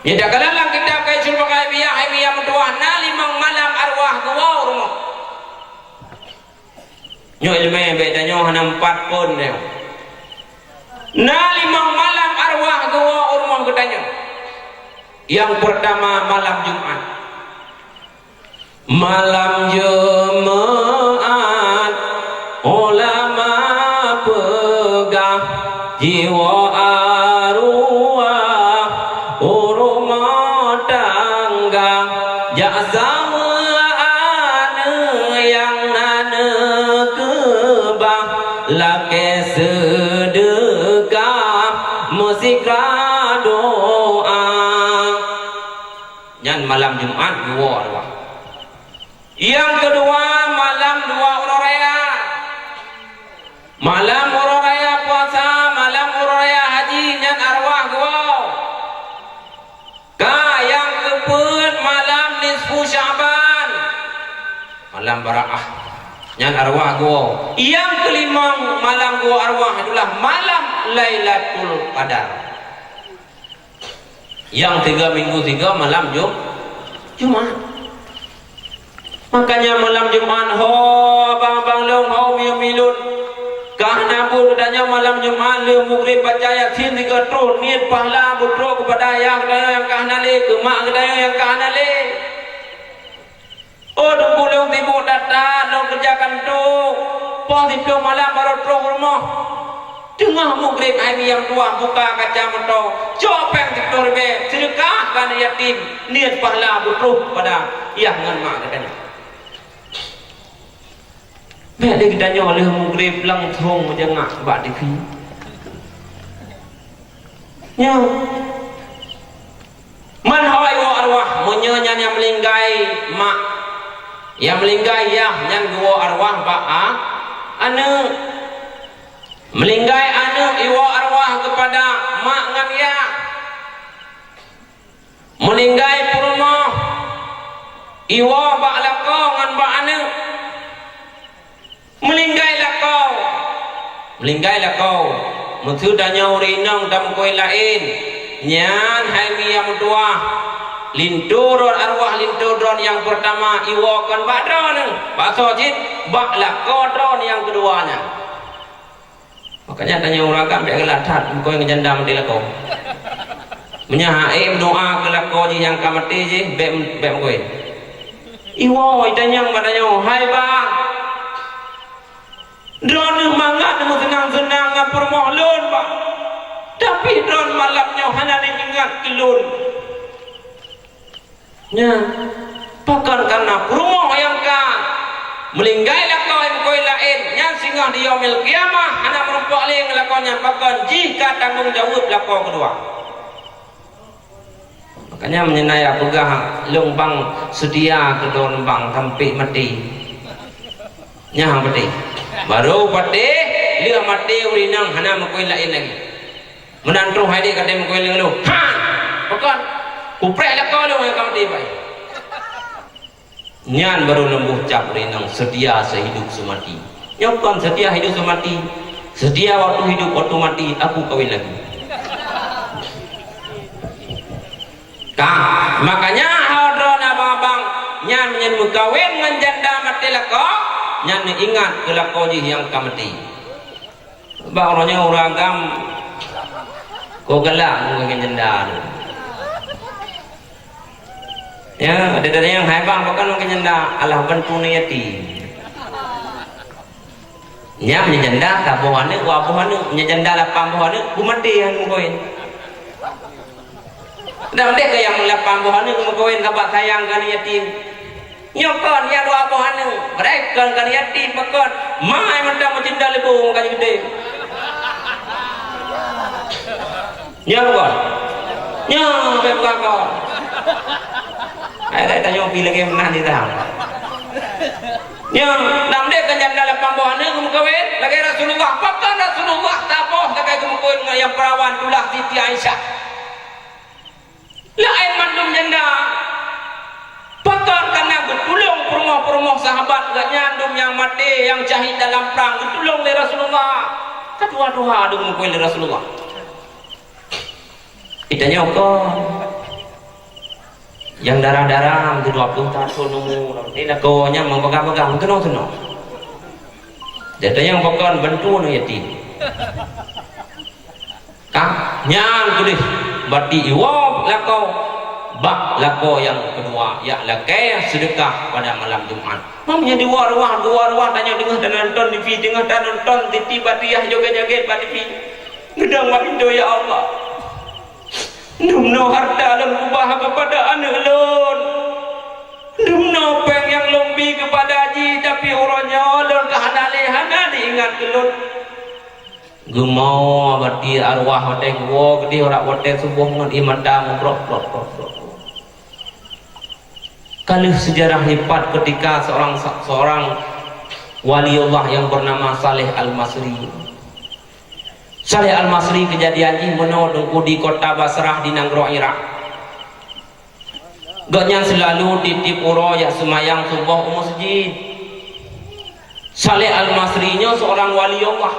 Nyoe takalon lam kitab Kasyful Ghaibiyyah, hai mi nyang meutuwah, na limong malam arwah geuwoe u rumoh. Nyoe iéleumé bèk tanyoe hana meupat phôn nyoe. Na limong malam arwah geuwoe u rumoh geutanyoe. Nyang peurtama malam Jumat. Malam Jumat, ulama peugah jiwoe arwah u rumoh tangga, jak saweue aneuk nyang na neukeubah, lakèe seudeukah, meusikra doa. Nyan malam Jumat geuwoe arwah. Nyang keudua, malam dua uroe raya. Malam uroe raya puasa, malam uroe raya haji, nyan arwah geuwoe. Ka nyang keupeuet, malam nisfu Sya'ban, malam Baraah, nyan arwah geuwoe. Nyang keulimong malam geuwoe arwah adalah malam Lailatul Qadar. Nyang tiga minggu tiga malam Jum-, Jumat. Makanya malam Jumat, ho abang-abang lôn, ho umi-umi lôn, ka hana buet geutanyoe malam Jumat lheueh mugreb baca Yasin sigoe troh, niet pahala beutroh keupada ayah geutanyoe nyang ka hana lé, keu mak geutanyoe nyang ka hana lé. Oh, Teungku, lôn sibuk that-that, lôn keureuja kantô. Poh siplôh malam barô troh u rumoh. Teungoh mugreb, hai mi nyang tuha, buka kaca moto, cok péng siplôh ribèe, seudeukah keu aneuk yatim, niet pahala beutroh pada yah ngon mak geutanyoe. Bèk lé geutanyoe lheueh mugreb langsong meujangak bak T V. Nyoe. Man ho iwoe arwah, meunyoe nyan nyang meuninggai mak, nyang meuninggai yah, nyan geuwoe arwah bak a-, aneuk. Meuninggai aneuk, iwoe arwah keupada mak ngon yah. Meuninggai peurumoh, iwoe bak lakoe ngon bak aneuk. Meuninggai lakoe, meuninggai lakoe, meuseu tanyoe ureueng inong tameukawen laén, nyan hai mi nyang meutuwah, linto droe, arwah linto droe nyang peurtama iwoe kon bak droeneuh, bak soe cit, bak lakoe droe nyang keudua nyan. Makanya tanyoe ureueng agam bèk galak that meukawen ngon janda maté lakoe. Meunyoe hana meudoa keu lakoe jih nyang ka maté jih, bèk, bèk meukawen. Iwoe, itanyong bak tanyoe, "Hai bang, droeneuh mangat meuseunang-seunang ngon peurumoh lôn, bang. Tapi droeneuh malam nyoe hana neuingat keu lôn." Nyan, pakon kareuna peurumoh nyang ka meuninggai lakoe meukawen laén, nyan singoh di Yaumil Qiyamah hana meurumpok lé ngon lakoe nyan, pakon jih ka tanggong jaweueb lakoe keudua. Makanya meunyoe na nyang peugah lôn bang seutia keu droeneuh bang sampai maté. Nyan patéh. Barô patéh, lheueh maté ureueng inong hana meukawen laén lagèe. Meunan troh hai dek ka tém meukawen lé lôn. Ha! Pakon? Kupreh lakoe lôn nyang ka maté bai. Nyan barô lôn boh cap ureueng inong seutia seuhidup seumati. Nyoe kon seutia hidup seumati. Seutia waktu hidup, waktu mati, aku kawin lagi. Ka, makanya ho droeneuh abang-abang nyan meunyoe meukawen ngon janda maté lakoe, nyan neuingat keu lakoe jih nyang ka maté. Bak uroe nyoe ureueng agam, ko galak ngon janda tu. Ya, ada, ada nyang hai bang, pakon ngon janda, alah bantu aneuk yatim. Nyan meunyoe janda saboh aneuk, dua boh aneuk, meunyoe janda lapan boh aneuk, beumaté aneuk meukawen. Dan deh ka nyang lapan boh aneuk meukawen sabab sayang keu aneuk yatim. Nyoe kon, nyan dua boh aneuk, beureh kon keu aneuk yatim, pakon? Mai mantong meucinta leubeh ka jeuet. Nyoe kon. Nyoe bèk buka kon. Hai, hai, tanyoe pi lagèe meunan di dalam. Nyoe, dan deh ka janda lapan boh aneuk meukawen lagèe Rasulullah. Pakon Rasulullah saboh sagai geumeukawen ngon nyang peurawan tulah Siti Aisyah. Laén mandum janda. Pakon kareuna geutulông peurumoh-peurumoh sahabat geuh nyan, dum nyang maté, nyang syahid dalam prang, geutulông lé Rasulullah. Ka tuha-tuha dum meukawen lé Rasulullah. Geutanyoe kon. Nyang dara-dara meukeudua ploh taun umu, ni lakoe nyan meupeugah-peugah meukeunong-keunong. Jadi nyang pakon bantu aneuk yatim. Ka, nyan keudeh bati iwoe lakoe bak lakoe nyang keudua, yak lakée seudeukah pada malam Jumat. Meunyoe di ruwah-ruwah, di ruwah-ruwah tanyoe teungoh tanonton T V, teungoh tanonton T V bak tiah joget-joget bak T V. Geudong bak pintoe, "Ya Allah, dumnoe harta lôn ubah keupada aneuk lôn. Dumnoe péng nyang lôn bi keupada jih, tapi uroe nyoe lôn ka hana lé, hana jiingat keu lôn." Geumoe bati arwah watée geuwoe keudeh uroe watée suboh ngon ié mata meubrok, brok, brok, brok. Ka lheueh seujarah nyoe pat keutika seorang, seorang waliullah nyang beunama Saleh Al-Masri. Saleh Al-Masri keujadian jih meunoe teungku di kota Basrah di nanggroe Irak. Gobnyan seulalu tieb-tieb uroe jak seumayang suboh u meuseujid. Saleh Al-Masri nyoe seorang wali Allah.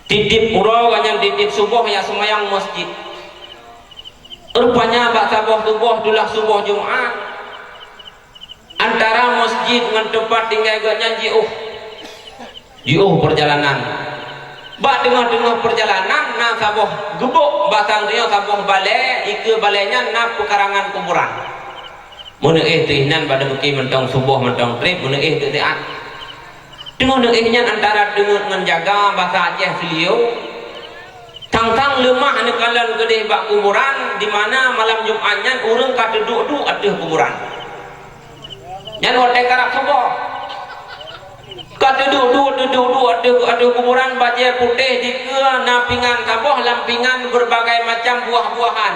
Tieb-tieb uroe gobnyan tieb-tieb suboh jak seumayang u meuseujid. Rupanya bak saboh suboh, tulah suboh Jumat, antara meuseujid ngon teumpat tinggai gobnyan jiôh. Jiôh peurjalanan. Bak teungoh-teungoh peurjalanan na saboh geubok, basa geutanyoe saboh balée, ikeue balée nyan na peukarangan kuburan. Meuneuéh teuh inan bak deuh meuki mantong suboh mantong treb, meuneuéh teuh siat. Teungoh neuéh nyan antara teungeut ngon jaga, basa Aceh seuliyô. Tang-tang leumah neukalon keudeh bak kuburan, di mana malam Jumat nyan ureuëng ka teuduek-duek ateueh kuburan. Nyan watée karab suboh. Ka teuduek-duek, teuduek-duek ateueh, ateueh kuburan, bajée putéh dikeue, na pingan saboh, lam pingan beureubagai macam buah-buahan.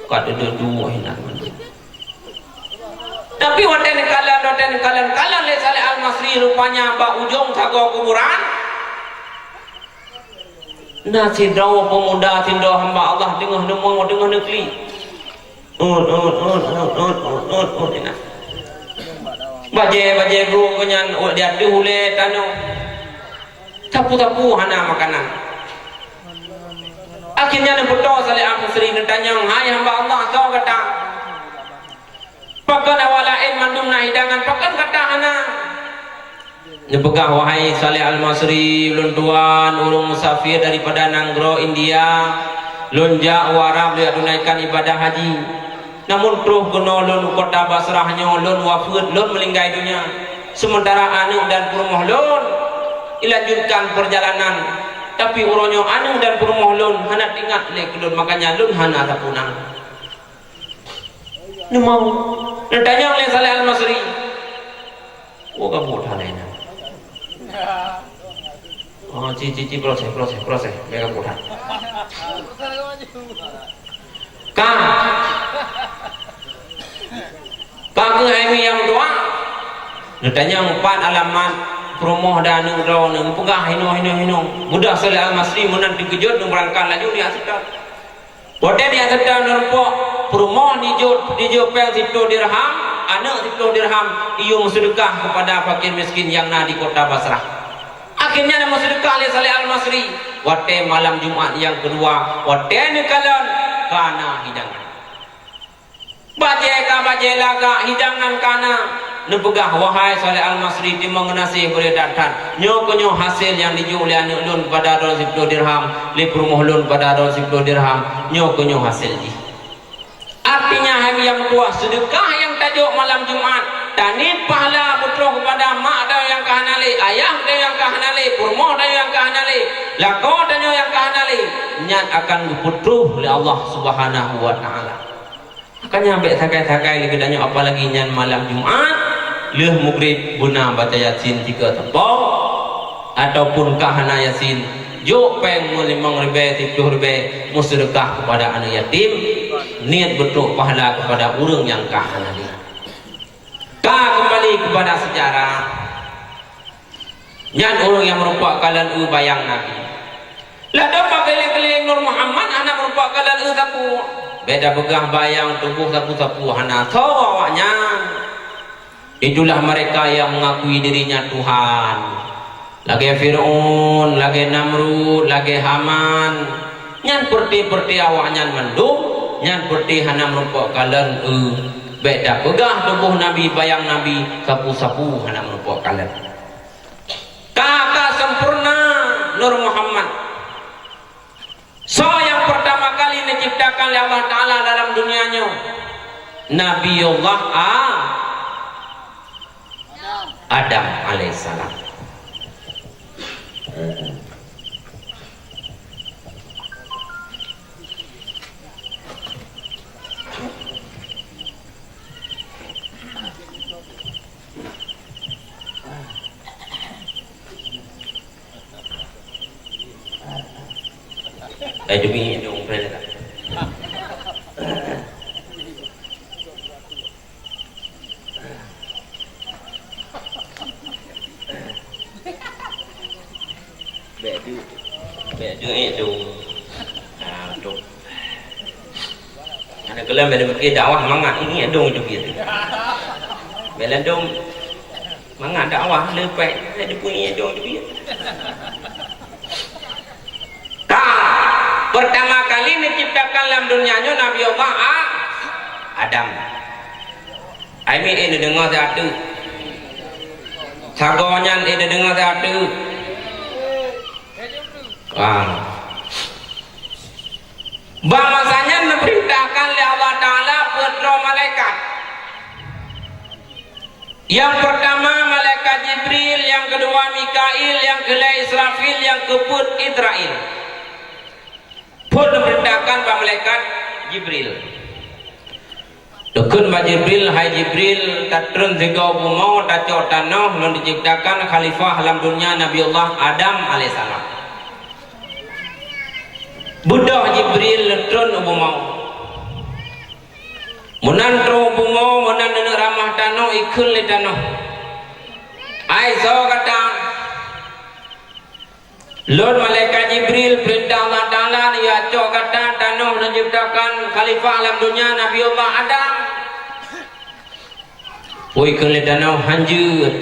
Ka teuduek-duek inan. Tapi watée neukalon, watée neukalon, kalon lé Saleh Al-Masri rupanya bak ujong sagoe kuburan. Na sidroe peumuda, sidroe hamba Allah teungoh neumo, teungoh neuklik. Ut, ut, ut, inan. Bajée, bajée brôk gobnyan di ateueh ulée tanoh. Sapeue-sapeue hana makanan. Akhirnya neupeutoe Saleh Al-Masri neutanyong, "Hai hamba Allah, soe gata? Pakon awak laén mandum na hidangan, pakon gata hana?" Neupeugah, "Wahai Saleh Al-Masri, ulôn tuan ureuëng musafir daripada nanggroe India. Lôn jak u Arab lôn jak tunaikan ibadah haji. Namun troh keunoe lôn u kota Basrah nyoe lôn wafeuet, lôn meuninggai donya. Seumeuntara aneuëk dan peurumoh lôn ilanjutkan peurjalanan. Tapi uroe nyoe aneuëk dan peurumoh lôn hana teuingat lé keu lôn, makanya lôn hana sapeue na." Neumau. Neutanyong lé Saleh Al-Masri. Oh, ka buet hana inan. Oh, ci, ci, ci, proses, proses, proses. Biar ka buet hana. Ka. Ka keuh hai mi nyang dua. Neutanyong pat alamat peurumoh dan aneuk droeneuh, neupeugah hinoe, hinoe, hinoe. Mudah Saleh Al-Masri meunan teukeujot, neubeurangkat laju di Asita. Watée di Asita neureumpok peurumoh nijot, nijot péng siploh dirham, aneuk siploh dirham, iyue meuseudeukah keupada fakir miskin nyang na di kota Basrah. Akhirnya na meuseudeukah lé Saleh Al-Masri. Watée malam Jumat nyang keudua, watée neukalon, ka na hidangan. Bajée ka bajée lagak, hidangan ka na. Neupeugah, "Wahai Saleh Al-Masri, teurimong geunaséh beureudat that. Nyoe keuh nyoe hasé nyang jijok lé aneuk lôn pada droe siploh dirham, lé peurumoh lôn pada droe siploh dirham. Nyoe keuh nyoe hasé jih." Artinya, hai mi nyang meutuah, seudeukah nyang tajok malam Jumat, taniet pahala beutroh keupada mak tanyoe nyang ka hana lé, ayah tanyoe nyang ka hana lé, peurumoh tanyoe nyang ka hana lé, lakoe tanyoe nyang ka hana lé, nyan akan geupeutroh lé Allah Subhanahu wa Taala. Makanya bék sagai-sagai lé geutanyoe, apalagi nyan malam Jumat, lheueh mugrib beuna baca Yasin tiga teumpo, ataupun ka hana Yasin, jok péng meulimong ribée, siploh ribée, meuseudeukah keupada aneuk yatim, niet beutrok pahala keupada ureuëng nyang ka hana lé. Ka keumbali keupada seujarah. Nyan ureuëng nyang meurumpok kalon eu bayang Nabi. Ladôm bak keuléng-keuléng Nur Muhammad hana meurumpok kalon eu sapeue. Bék tapeugah bayang tuboh sapeue-sapeue hana, soe awaknyan. Itulah mereka yang mengakui dirinya Tuhan. Lagée Fir'aun, lagée Namrud, lagée Haman. Nyan peureuté-peureuté awaknyan mandum Nyan peuti hana meurumpok kalon, eu, bék tapeugah tuboh Nabi, payang Nabi, sapu-sapu hana meurumpok kalon. Ka, ka sempurna Nur Muhammad. Soe nyang peurtama kali neuciptakan lé Allah Taala dalam dunia nyoe? Nabiullah A-, Adam alaihissalam. Eh, demi dong, friend. Bék du, bék du, eh, dong. Ah, dong. Aneuk keulam bék dipike dakwah mangat ini, eh, dong, itu gitu. Bék dong. Mangat dakwah leupah, eh, dipeue nyoe dong teubiet. Ka, peurtama kali neuciptakan lam donya nyoe Nabi Allah A-, Adam. Ai mi, eh, neudeungoe siat teuk. Sagoe nyan, eh, neudeungoe siat teuk. Ah. Bak masa nyan neupeurintahkan lé Allah Taala peuet droe malaikat. Nyang peurtama malaikat Jibril, nyang keudua Mikail, nyang keulhèe Israfil, nyang keupeuet Israil. Phôn neupeurintahkan bak malaikat Jibril. Teukheun bak Jibril, "Hai Jibril, tatreun sigoe bumoe, tacok tanoh, lôn ciptakan khalifah lam donya Nabiullah Adam alaihissalam." Beudôh Jibril neutreun u bumoe. Meunan trôh bumoe, meunan neuneuk ramah tanoh, ikheun lé tanoh, "Hai soe gata?" "Lôn malaikat Jibril, peurintah Allah Taala, neuyue cok gata tanoh neuciptakan khalifah lam donya Nabiullah Adam." Ui, ikheun lé tanoh, "Hanjeuet."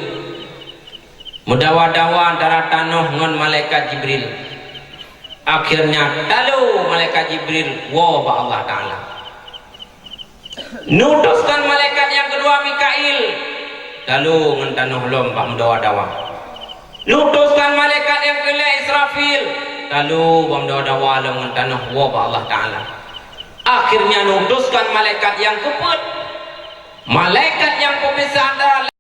Meudawa-dawa antara tanoh ngon malaikat Jibril. Akhirnya, talo malaikat Jibril woe bak Allah Taala. Neuutuskan malaikat nyang keudua Mikail, talo ngon tanoh lom bak meudawa-dawa. Neuutuskan malaikat nyang keulhèe Israfil, talo bak meudawa-dawa lom ngon tanoh woe bak Allah Taala. Akhirnya neuutuskan malaikat nyang keupeuet, malaikat nyang peupisah antara